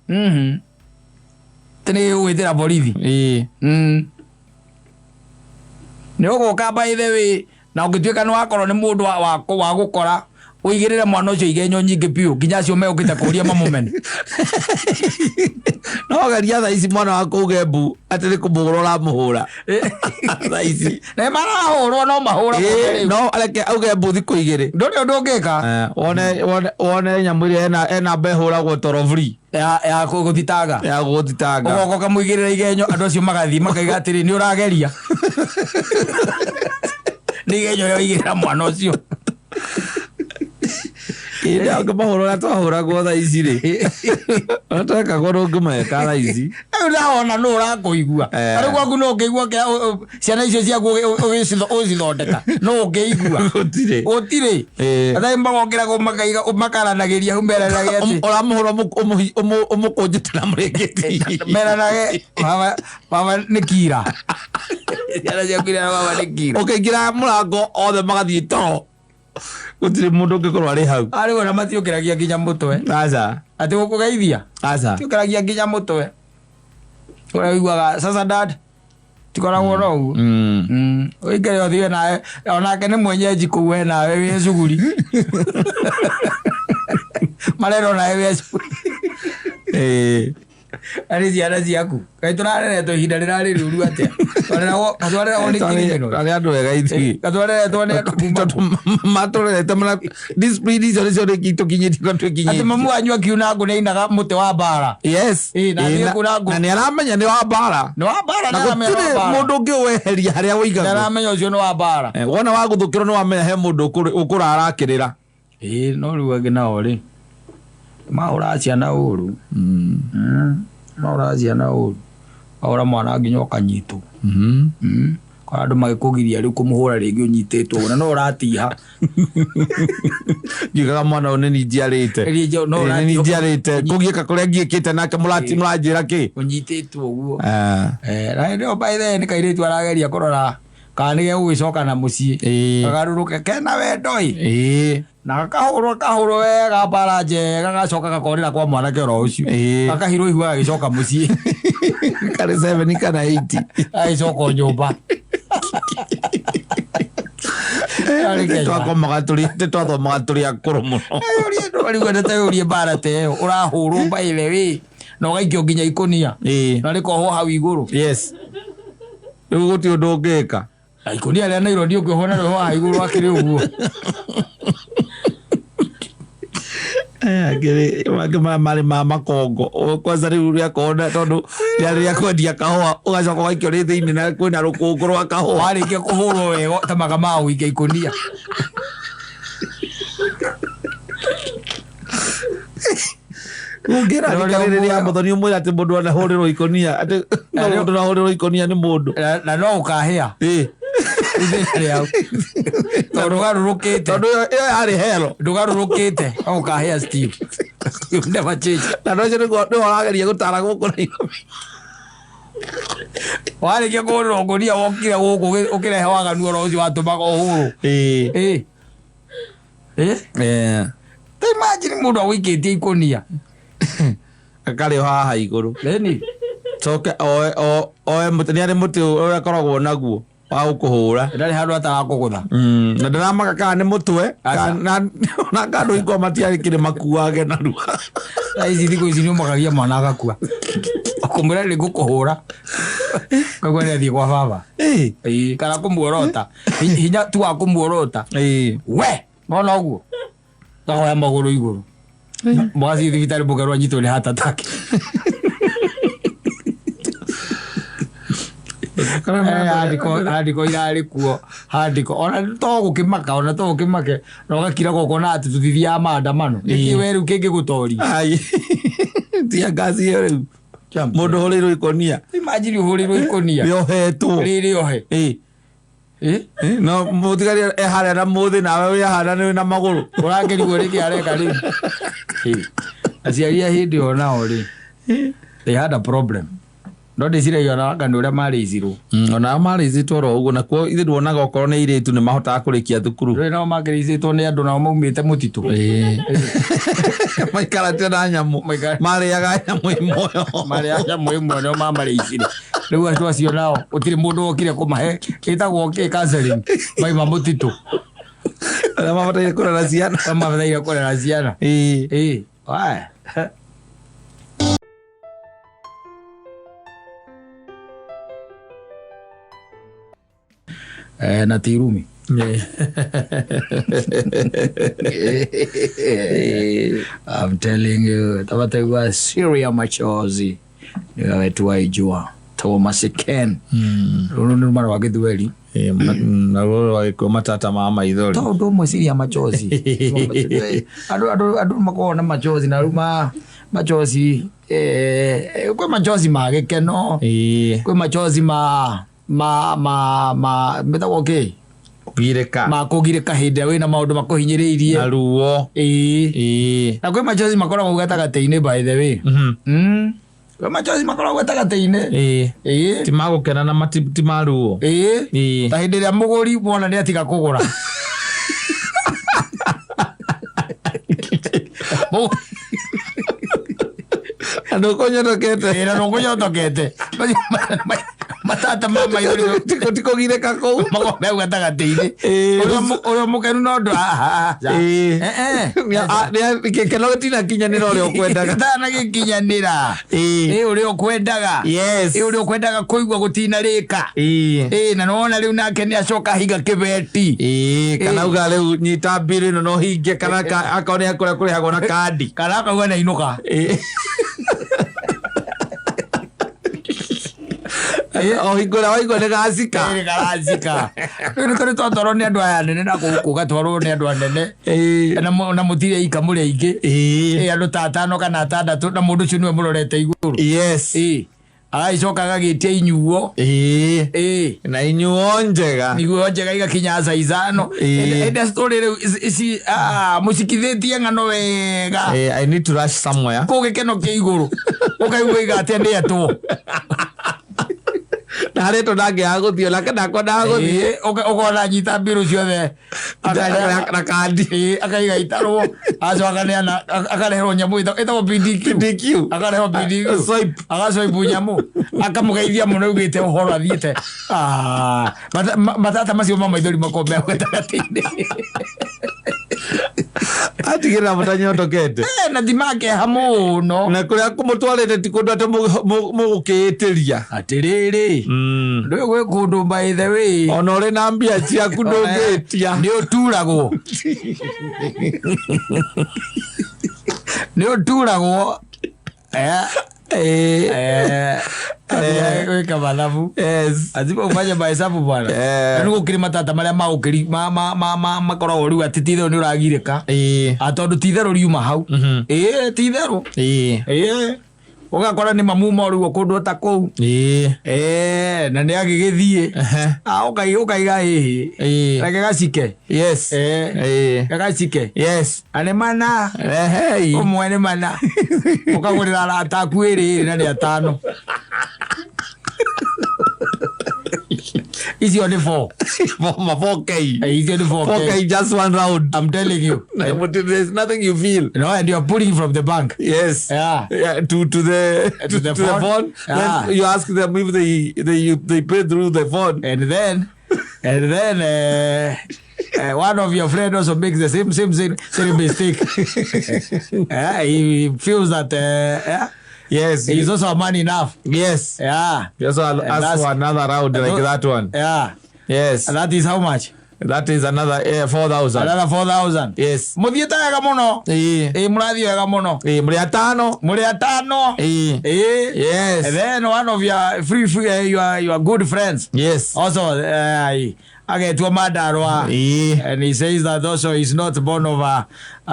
Tĩ nĩ gĩgũgwĩtĩra borithi. Ĩĩ. Nĩ ũgũka by the way na ũngĩtuĩka nĩ wakorwo nĩ mũndũ wa gũkora ũigĩrĩre mwana ũcio igenyo nyingĩ biũ nginya acio megũkĩte kũria mamũmene. No geria thaa ici mwana waku auge mbu atĩ nĩ kũmũhũra ũramũhũra. Thaa ici. Na marahũrwo no mahũragwo Ĩĩ, rĩu. no areke auge mbu thikũ 2. Ndũrĩ ũndũ ũngĩka. Wone nyamũ ĩrĩa ena mbe ĩhũragwo toro free. Ya gũthitanga. Ya gũthitanga. Ũgoka ũkamũigĩrĩra igenyo andũ acio magathiĩ makaiga atĩrĩ nĩ ũrageria. Nĩ igenyo rĩa ũigĩrĩra mwana ũcio. Ĩĩ, ũngĩmahũra ũrĩa twahũragwo thaa ici rĩ. Ũrĩa twekagwo ndũngĩmeka thaa ici. Rĩu ndawona nũ ũrakũigua. Rĩu gwaku no ũngĩigua ciana icio ciaku ũgĩcithondeka. No ũngĩigua. Gũtirĩ. Gũtirĩ. Ĩĩ. Athaĩ magokĩra makaiga makaranagĩria hau meranage atĩ. Ũramũhũra ũmũkũnjĩte na mũrĩngĩti. Meranage baba nĩ kira. Ciana ciaku irera baba nĩ kira. Ũkĩingĩra mũrango othe magathiĩ toro. Gũtirĩ mũndũ ũngĩkorwo arĩ hau. Arĩ ona matiũkĩragia nginya mũtwe. Aca. Atĩ gũkũgeithia. Aca. Matiũkĩragia nginya mũtwe. Ũrĩa ũiguaga sasa dad tikoragwo na ũguo. Ũikare ũthiĩ nawe onake nĩ mwenyeji kũu we nawe wĩ cuguri. Marerwo nawe wĩ cuguri. Ĩĩ. Arĩ ciana ciaku kaĩ tũrareretwo ihinda rĩrarĩ rĩũru atĩa? Twareragwo nĩ criminals. Arĩ andũ ega ithuĩ. Gatwareretwo nĩ andũ kuma Tondũ matũrerete mana discipline icio nĩcio rĩngĩ tũkinyĩtie kwa atĩ twĩkinyĩtie. mamu wanyu akiuna ngũ nĩainaga mũtĩ wa mbara. Yes. Ĩ, na Ĩ, niĩ kuna ngũ. na nĩ aramenya nĩ wa mbara. Nĩ wa mbara. Na Nĩaramenya nĩ gũtirĩ wa mbara. mũndũ ũngĩ weheria harĩa wĩigagwo. Nĩaramenya ũcio nĩ wa mbara. Wona wagũthũkĩrwo nĩ wamenya he mũndũ ũkũrara akĩrĩra. Ĩ, no rĩu angĩ nao rĩ mahũraga ciana ũru. Mahũraga ciana ũru, wahũra mwana nginya ũkanyitwo. Kora andũ magĩkũgiria rĩu kũmũhũra rĩngĩ ũnyitĩtwo na no ũratiha. Ngiugaga mwana ũyũ nĩ niĩ njiarĩte. Nĩ niĩ no Ĩ, nĩ niĩ njiarĩte kũgiĩka kũrĩa ngiĩkĩte nake mũranjĩra kĩ. Ũnyitĩtwo ũguo. Ah. Na hĩndĩ ĩyo by the way nĩ kairĩtu arageria kũrora kana nĩ gegũgĩcoka na mũciĩ. Kagarũrũke kena wendo ĩ. Na gakahũrwo kahũrwo wega mbara njega, gacoka gakorĩra kwa mwanake oro ũcio. Gakahirwo ihua gagĩcoka mũciĩ. Karĩ 7 kana 8. Gagĩcoka o nyũmba. Yarĩ Kenya. Twakomaga tũrĩ twathomaga tũrĩ akũrũ mũno. Ũrigwendete ũrie mbara ta ĩyo ũrahũrwo by the way na ũgaikio nginya ikũnia. Na rĩkohwo hau igũrũ. Yes. Rĩu gũtirĩ ũndũ ũngĩka. Na ikũnia rĩa naironi ũngĩohwo narĩo haha igũrũ akĩrĩ ũguo. Angĩ maya marĩ ma makongo. Kwanza rĩu rĩakorwo tondũ rĩarĩ rĩa kwendia kahũa ũgacoka ũgaikio rĩ thĩinĩ na kwĩna rũkũngũ rwa kahũa. Warĩkia kũhũrwo wega ta maga ma gũikia ikũnia. Ũngĩra rĩrĩ rĩa mũthoni ũmwĩre atĩ mũndũ anahũrĩrwo ikũnia atĩ no mũndũ anahũrĩrwo ikũnia nĩ mũndũ. Na no ũkahĩa. Ithenya rĩau. Tondũ ndũgarũrũkĩte. Tondũ ĩyo yarĩ hero. Ndũgarũrũkĩte no ũkahĩa still. You never change. Na ũcio nĩguo nĩwe ũrageria gũtara gũkũ Nairobi. Warĩkia kũhũrĩrwo ngũnia wokire gũkũ ũkĩrehe waganu oro ũcio watũmaga ũhũrwo. Ta imagine mũndũ agũikĩtie ikũnia. Akarĩ o haha igũrũ. Ĩni. Coke oe oe mũtĩ nĩ arĩ mũtĩ ũrĩa akoragwo naguo wa gũkũhũra. Ndarĩ handũ atarakũgũtha. Na ndĩramaka kana nĩ mũtwe kana na kandũ ikwa matiarĩ kĩrĩ makuage narua. Thaa ici thikũ ici nĩ ũmakagia mwana agakua. Ũkũmwĩra nĩ ngũkũhũra. Koguo nĩ athiĩ kwa baba. Kana kũmuorota. Hinya tu wa kũmuorota. We, nona ũguo. Gakoya magũrũ igũrũ. Mũgathiĩ thibitarĩ mũkerwo anyitwo nĩ heart attack. Handiko irarĩ kuo handiko ona to gũkĩmaka ona to gũkĩmake na ũgakira gũkona atĩ tũtithiaga maandamano nĩkĩ we rĩu kĩngĩgũtoria. Tia ngasi ĩyo rĩu mũndũ ũhũrĩirwo ikũnia. Imagine ũhũrĩirwo ikũnia rĩohetwo rĩrĩohe. No mũtigari e harĩa na mũthĩ nawe wĩ harĩa nĩ na magũrũ. Ũrakĩrigwo nĩkĩ areka rĩu. Aciari a hĩndĩ ĩyo nao rĩ they had a problem. No ndĩciragia ona anga nĩ ũrĩa marĩicirwo. Onao marĩicĩtwo oro ũguo nakuo ithuĩ nduonaga okorwo nĩ airĩtu nĩ mahotaga kũrĩkia thukuru. Rĩu nao makĩrĩicĩtwo nĩ andũ nao maumĩte mũtitũ. Maikarĩte na nyamũ. Marĩaga nyamũ ĩmwe. Marĩaga nyamũ ĩmwe nĩo mamarĩicire. Rĩu andũ acio nao gũtirĩ mũndũ wokire kũmahe ĩtagwo kĩ counseling maima mũtitũ. Arĩa mabataire kũrera ciana. Arĩa mabataire kũrera ciana. Waya. Na ti irumi. I'm telling you, tabategwa Syria machozi niwe wetu waijua Thomas Ken. Rũrũ nĩ rũmano rwa Gĩthweri. Na rũrũ rwa Gĩkũyũ matata ma maithori. Tondũ ũmwe Syria machozi. Andũ makoragwo na machozi na rĩu machozi, kwĩ machozi ma gĩkeno, kwĩ machozi ma metagwo kĩ? Kũgirĩka. Ma kũgirĩka hĩndĩ ĩrĩa wĩna maũndũ makũhinyĩrĩirie. Na ruo. Na kwĩ machozi makoragwo gatagatĩ-inĩ by the way. Kwĩ machozi makoragwo gatagatĩ-inĩ. Ti ma gũkena na ti ma ruo. Ta hĩndĩ ĩrĩa mũgũri mwana nĩ atiga kũgũra. Na ndũkũnyotokete. Na ndũkũnyotokete. Matata ma maithori Tikũgirĩka kũu. makoragwo me hau gatagatĩ-inĩ. Ĩĩ. Ũrĩa mũkenu no ndũ Ĩĩ. Gĩkeno gĩtinakinyanĩra ũrĩa ũkwendaga. Gĩtanagikinyanĩra. Ĩĩ. Ĩ ũrĩa ũkwendaga. Yes. Ĩ ũrĩa ũkwendaga kũigua gũtinarĩka. Ĩĩ. Ĩ na nĩwona rĩu nake nĩ acoka hinga kĩbeti. Ĩĩ, kana Ĩĩ. uga rĩu nyita mbirũ ĩno no hinge kana akorwo nĩ kũrĩa kũrĩhagwo na kandi. Kana akauga nĩ ainũka. Ĩĩ. O hingo ĩrĩa waigua nĩ gacika. Ĩ karacika. Rĩu nĩ tũrĩ twatwarwo nĩ andũ aya anene na gũkũ ũgatwarwo nĩ andũ anene. Ĩĩ. Na mũtirĩ ika mũrĩ aingĩ. Ĩĩ. Ĩ andũ ta atano kana atandatũ na mũndũ ũcio nĩwe mũrorete igũrũ. Yes. Ĩ agagĩcoka agagĩtia inyuo. Ĩĩ. Ĩ Na inyuo njega. niguo njega igakinya thaa ithano. Ĩĩ. Ĩndĩ story rĩu ici mũcikithĩtie ng'ano wega. Ĩĩ, I need to rush somewhere. Kũu gĩkeno kĩ igũrũ. Ũkaigua iga atĩa nĩ etwo. Na harĩa tũndangĩaga gũthiĩ onake ndakwendaga gũthiĩ. Ĩĩ, ũkona nyita mbirũ ciothe. Na kandi. Ĩĩ, akaiga itarwo acoka akaneana akareherwo nyamũ ĩtagwo PDQ. PDQ. Akarehwo PDQ. Swipe. Agaswipe nyamũ. Akamũgeithia mũno augĩte ũhoro athiĩte. Ah, matata macio ma maithori makoragwo me hau gatagatĩ-inĩ. Atigĩrĩra mũtanyotokete. Eh, na ti makeha mũno. Na kũrĩa kũmũtwarĩte ti kũndũ atĩ mũgũkĩĩtĩria. Atĩrĩrĩ, ndũĩ gwĩ kũndũ by the way. Ona ũrĩ na mbia ciaku ndũngĩtia. Nĩ ũturagwo. Nĩ ũturagwo. Eh, eh, gwĩka mathabu. Yes. Lazima ufanye mahesabu bwana. Eh. Na nĩ gũkĩrĩ matata marĩa maũkĩri makoragwo rĩu atĩ ti itherũ nĩ ũragirĩka. Ĩĩ. Ah, tondũ ti itherũ riuma hau. Ĩĩ ti itherũ. Ĩĩ. Ĩĩ. Ũgakora nĩ mamuma rĩu kũndũ ta kũu. Ĩĩ. Ĩĩ, na nĩ agĩgĩthiĩ. Ehe. Ah, ũkaiga ĩhĩ. Ĩĩ. Reke gacike. Yes. Ĩĩ. Ĩĩ. Gacike. Yes. Na nĩ mana. Ehei. Ũmwe nĩ mana. Ũkagũrĩra arata aku ĩrĩ ĩrĩ na nĩ atano. Icio nĩ four. Ma 4K. Eh, icio nĩ 4K. 4K just one round. I'm telling you. But there's nothing you feel. No, and you're pulling from the bank. Yes. Yeah. Yeah, to the To the to the phone. phone. Yeah. Then you ask them if they pay through the phone. And then one of your friends also makes the same mistake. Yeah, he feels that Yes. he's also a man enough. Yes. Yeah. Just I'll And ask that's- for another round like that one. Yeah. Yes. And that is how much? That is another 4,000. Another 4,000. Yes. Mũthiĩte wega mũno. Ĩĩ. Ĩĩ, mũrathiĩ wega mũno. Ĩĩ, mũrĩ atano. Mũrĩ atano. Ĩĩ. Ĩĩ. Yes. And then one of your free, free your good friends Yes. also agetua Mandarwa. Ĩĩ. And he says that also he's not born of a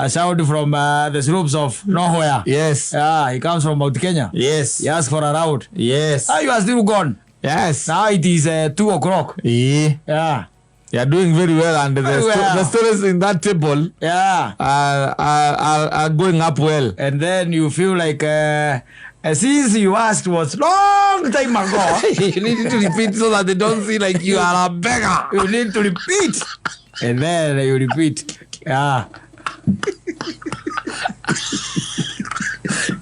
child from the slopes of nowhere. Yes. Yeah, he comes from Mount Kenya. Yes. He asked for a round. Yes. Now you are still gone. Yes. Now it is 2 o'clock. Ĩĩ. Yeah. You are doing very well, and Very well. the stories in that table Yeah. are going up well. And then you feel like since you asked was long time ago, You need to repeat so that they don't see like you are a beggar. you need to repeat. And then you repeat. Yeah.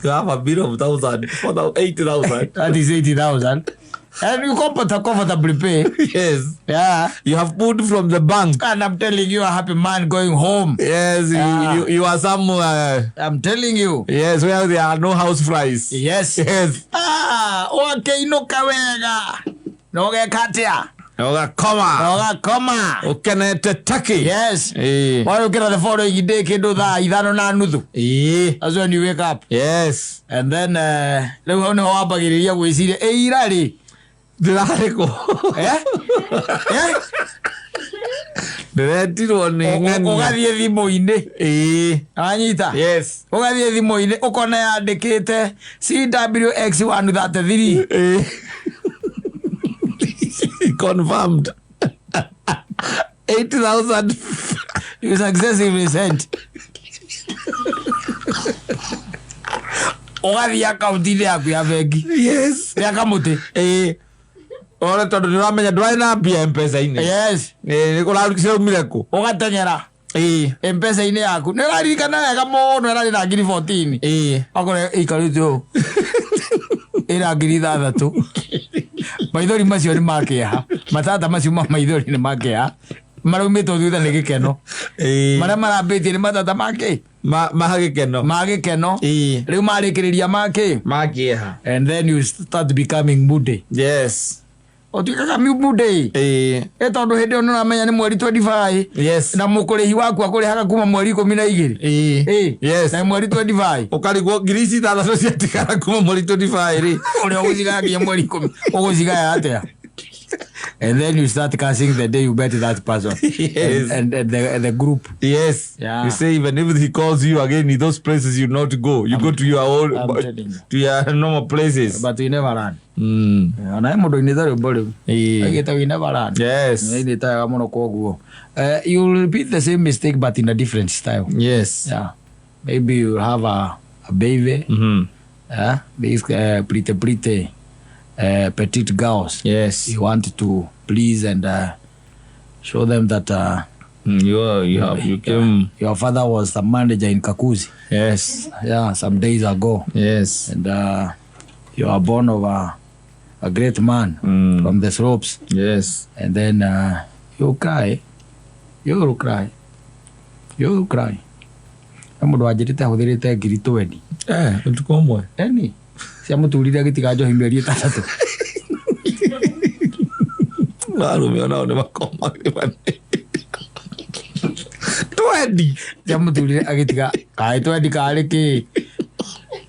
You have a bill of 1,000, 4,000, 80,000. That is 80,000. And you comfortably pay. Yes. Yeah. You have pulled from the bank. And I'm telling you, a happy man going home. Yes, Yeah. you are somewhere. I'm telling you. Yes, where there are no house flies. Yes. Yes. Ah, ũgakĩinũka wega. Na ũgeka atĩa? Ũgakoma. Na ũgakoma. Ũkenete taki. Yes. Ĩĩ. Warũkĩra the following day kĩndũ thaa 5:30. Ĩĩ. That's when you wake up. Yes. And then rĩu hau nĩho wambagĩrĩria gwĩciria ĩ ira rĩ. Ndĩrarĩ kũ? Eh? Eh? Ndĩretirwo nĩ ng'ania. Ũgathiĩ thimũ-inĩ. Ĩĩ. Wanyita? Yes. Ũgathiĩ thimũ-inĩ ũkona yandĩkĩte CWX133. Ĩĩ. Confirmed. 80,000. You successively sent. Ũgathiĩ akaunti-inĩ yaku ya bengi. Yes. Ya kamũtĩ. Ĩĩ. Ore tondũ nĩũramenya ndũrarĩ na mbia M-Pesa-inĩ. Yes. Ĩĩ, nĩ ciraumire kũ? Ũgateng'era Ĩĩ. M-Pesa-inĩ yaku. Nĩ ũraririkana wega mũno ĩrarĩ na ngiri 14. Ĩĩ. Okorwo ĩikarĩte ũũ. Ĩna ngiri 6. Maithori macio nĩ ma kĩeha, matata macio ma maithori nĩ ma kĩeha, maraumĩtwo thutha nĩ gĩkeno. Marĩa marambĩtie nĩ matata ma kĩ? Ma gĩkeno. Ma gĩkeno. Ĩĩ. Rĩu marĩkĩrĩria ma kĩ? Ma kĩeha. And then you start becoming moody. Yes. Ũtuĩkaga moody. Ĩĩ. Ĩ tondũ hĩndĩ ĩyo nĩũramenya nĩ mweri 25. Yes. Na mũkũrĩhi waku akũrĩhaga kuma mweri 12. Ĩĩ. Ĩĩ. Yes. Na mweri 25. Ũkarigwo ngiri ici ithathatũ ciatigara kuma mweri 25 rĩ. Ũrĩa ũgũcigaya nginya mweri 10 ũgũcigaya atĩa? And then you start cursing the day you met that person. Yes. And the group. Yes. Yeah. You say even if he calls you again in those places you not go. You go to your own, I'm telling you. to your normal places. But you never run. Mm. Ona he mũndũ ũinĩte rwĩmbo rĩu. Ĩĩ. Aigĩte we never run. Yes. Nĩainĩte wega mũno koguo. You will repeat the same mistake but in a different style. Yes. Yeah. Maybe you have a baby. Mm-hmm. Yeah. These pretty petite girls. Yes. You want to please and show them that You came. Your father was the manager in Kakuzi. Yes. Yeah, some days ago. Yes. And you are born of a great man from the slopes. Yes. And then you cry. You will cry. You will cry. Na mũndũ wanjĩrĩte ahũthĩrĩte ngiri 20. Ũtukũ ũmwe. Eni. Ciamũturire agĩtiga njohi mĩeri 6. Arũme onao nĩ makomagĩra. 20. Ciamũturire agĩtiga kaĩ 20 karĩ kĩ?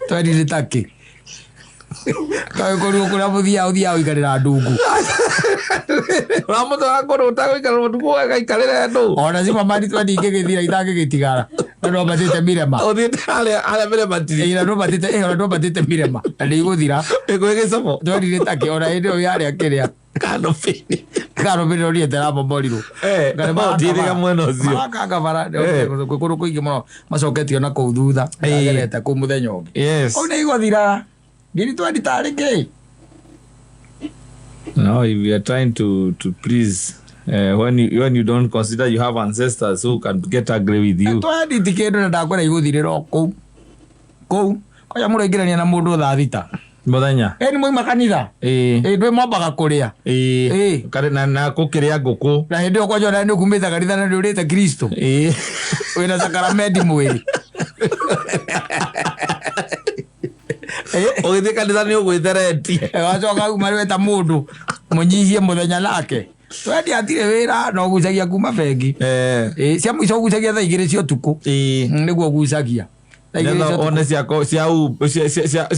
20 nĩ ta kĩ? Kaĩ kũrigwo kũrĩa mũthiaga ũthiaga gũikarĩra ndungu. Ũramũtwara kũndũ ũtagũikara ũtukũ agaikarĩre andũ. Ona cimamani 20 ingĩgĩthira itangĩgĩtigara. Na ndwambatĩte mirema. Ũthiĩte harĩa mirema tiri. Ĩra ndwambatĩte mirema. Na ndĩgũthira. Ĩkũĩ gĩcomo. 20 nĩ ta kĩ? Ona hĩndĩ ĩyo yarĩa kĩrĩa. Kanopĩ-inĩ. Kanopĩ nĩronire terabomorirwo. Ũthiĩte mwena ũcio. Marakanga bara. Kwĩ kũndũ kũingĩ mũno macoketio na kũu thutha. Magerete kũu mũthenya ũngĩ. Yes. Kũu nĩ igũthira. Ngiri 20 tarĩ kĩ? No, if you are trying to please, when you don't consider you have ancestors who can get angry with you. 20 ti kĩndũ na ndakwĩra igũthirĩra o kũu. Kũu. Kwanja mũraingĩrania na mũndũ thaa 6. Mũthenya. Ĩ nĩ mwauma kanitha. Ĩĩ. Ĩ ndwĩ mwambaga kũrĩa. Ĩĩ. Ĩĩ. Na gũkĩrĩa ngũkũ. Na hĩndĩ ĩyo kwanja ona nĩ ũkumĩte kanitha na nĩ ũrĩte Kristo. Ĩĩ. Wĩna sakaramenti mwĩrĩ. Ũgĩthiĩ kanitha nĩ ũgwĩte renti. Wacoka uma weta mũndũ mũnyihie mũthenya nake. 20 atirĩ wĩra na ũgucagia kuma bengi. Ĩĩ, cia mũico ũgucagia thaa 2 cia ũtukũ. Ĩĩ. Nĩguo ũgucagia. Thaa 2 cia ũtukũ.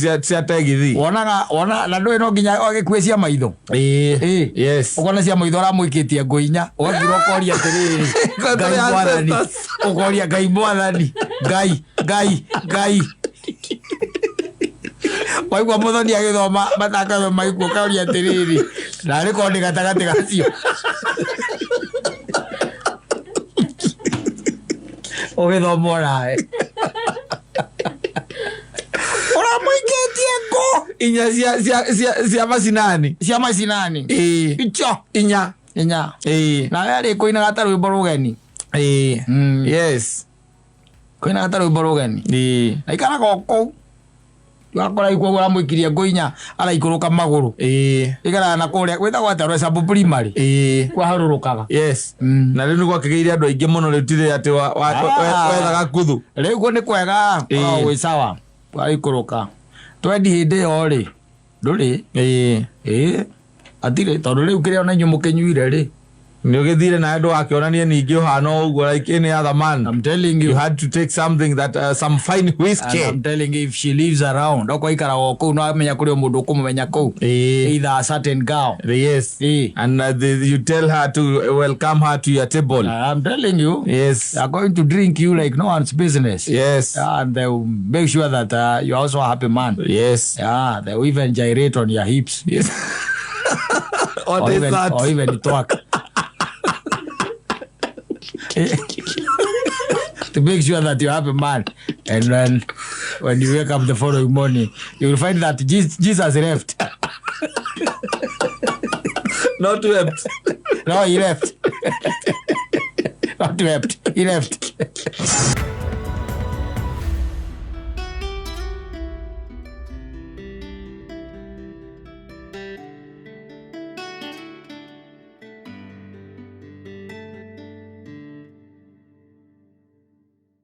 One cia tegithi. Wonaga wona na ndũĩ no nginya agĩkue cia maitho. Ĩĩ. Yes. Ũkona cia maitho aramũikĩtie ngũ inya. Ũgakira ũkoria atĩrĩrĩ. Ngai mwathani. Ũkoria Ngai mwathani. Ngai, Ngai, Ngai. Waigua mũthoni agĩthoma matangatho maikuo ũkoria atĩrĩrĩ. Narĩ korwo nĩ gatagatĩ gacio. Ũgĩthoma onawe. Ũramũikĩtie ngũ. Inya cia macinani. Cia macinani. Ĩĩ. Icho. Inya. Inya. Ĩĩ. Nawe arĩ kũinaga ta rwĩmbo rũgeni. Ĩĩ. Yes. Kũinaga ta rwĩmbo rũgeni. Ĩĩ. Na ikaraga o kũu. Wakora ikuo ũramũikirie ngũ inya araikũrũka magũrũ. Ĩĩ. Ikaraga na kũrĩa gwĩtagwo atĩa Roysambu Primary. Ĩĩ. Kwaharũrũkaga. Yes. Na rĩu nĩ gwakĩgĩire andũ aingĩ mũno rĩu tirĩ atĩ wethaga kuthu. Rĩu kuo nĩ kwega. Ĩĩ. Gwĩ sawa. Kwaikũrũka. 20 hĩndĩ ĩyo rĩ. Ndũrĩ. Ĩĩ. Ĩĩ. Atirĩ tondũ rĩu kĩrĩa ona inyuĩ mũkĩnyuire rĩ. Nĩ ũgĩthire na andũ akĩonania ningĩ ũhana ũguo like any other man. I'm telling you. You had to take something that some fine whiskey. And I'm telling you, if she lives around, okorwo aikaraga o kũu no amenya kũrĩ o mũndũ ũkũmũmenya kũu. Either a certain girl. Yes. Ĩĩ. And you tell her to welcome her to your table. I'm telling you. Yes. They are going to drink you like no one's business. Yes. And they will make sure that you are also a happy man. Yes. Yeah, they will even gyrate on your hips. Yes. What is that? Or even twerk. To make sure that you have a man. And then when you wake up the following morning, you will find that Jesus left. Not wept. No, he left. Not wept. He left.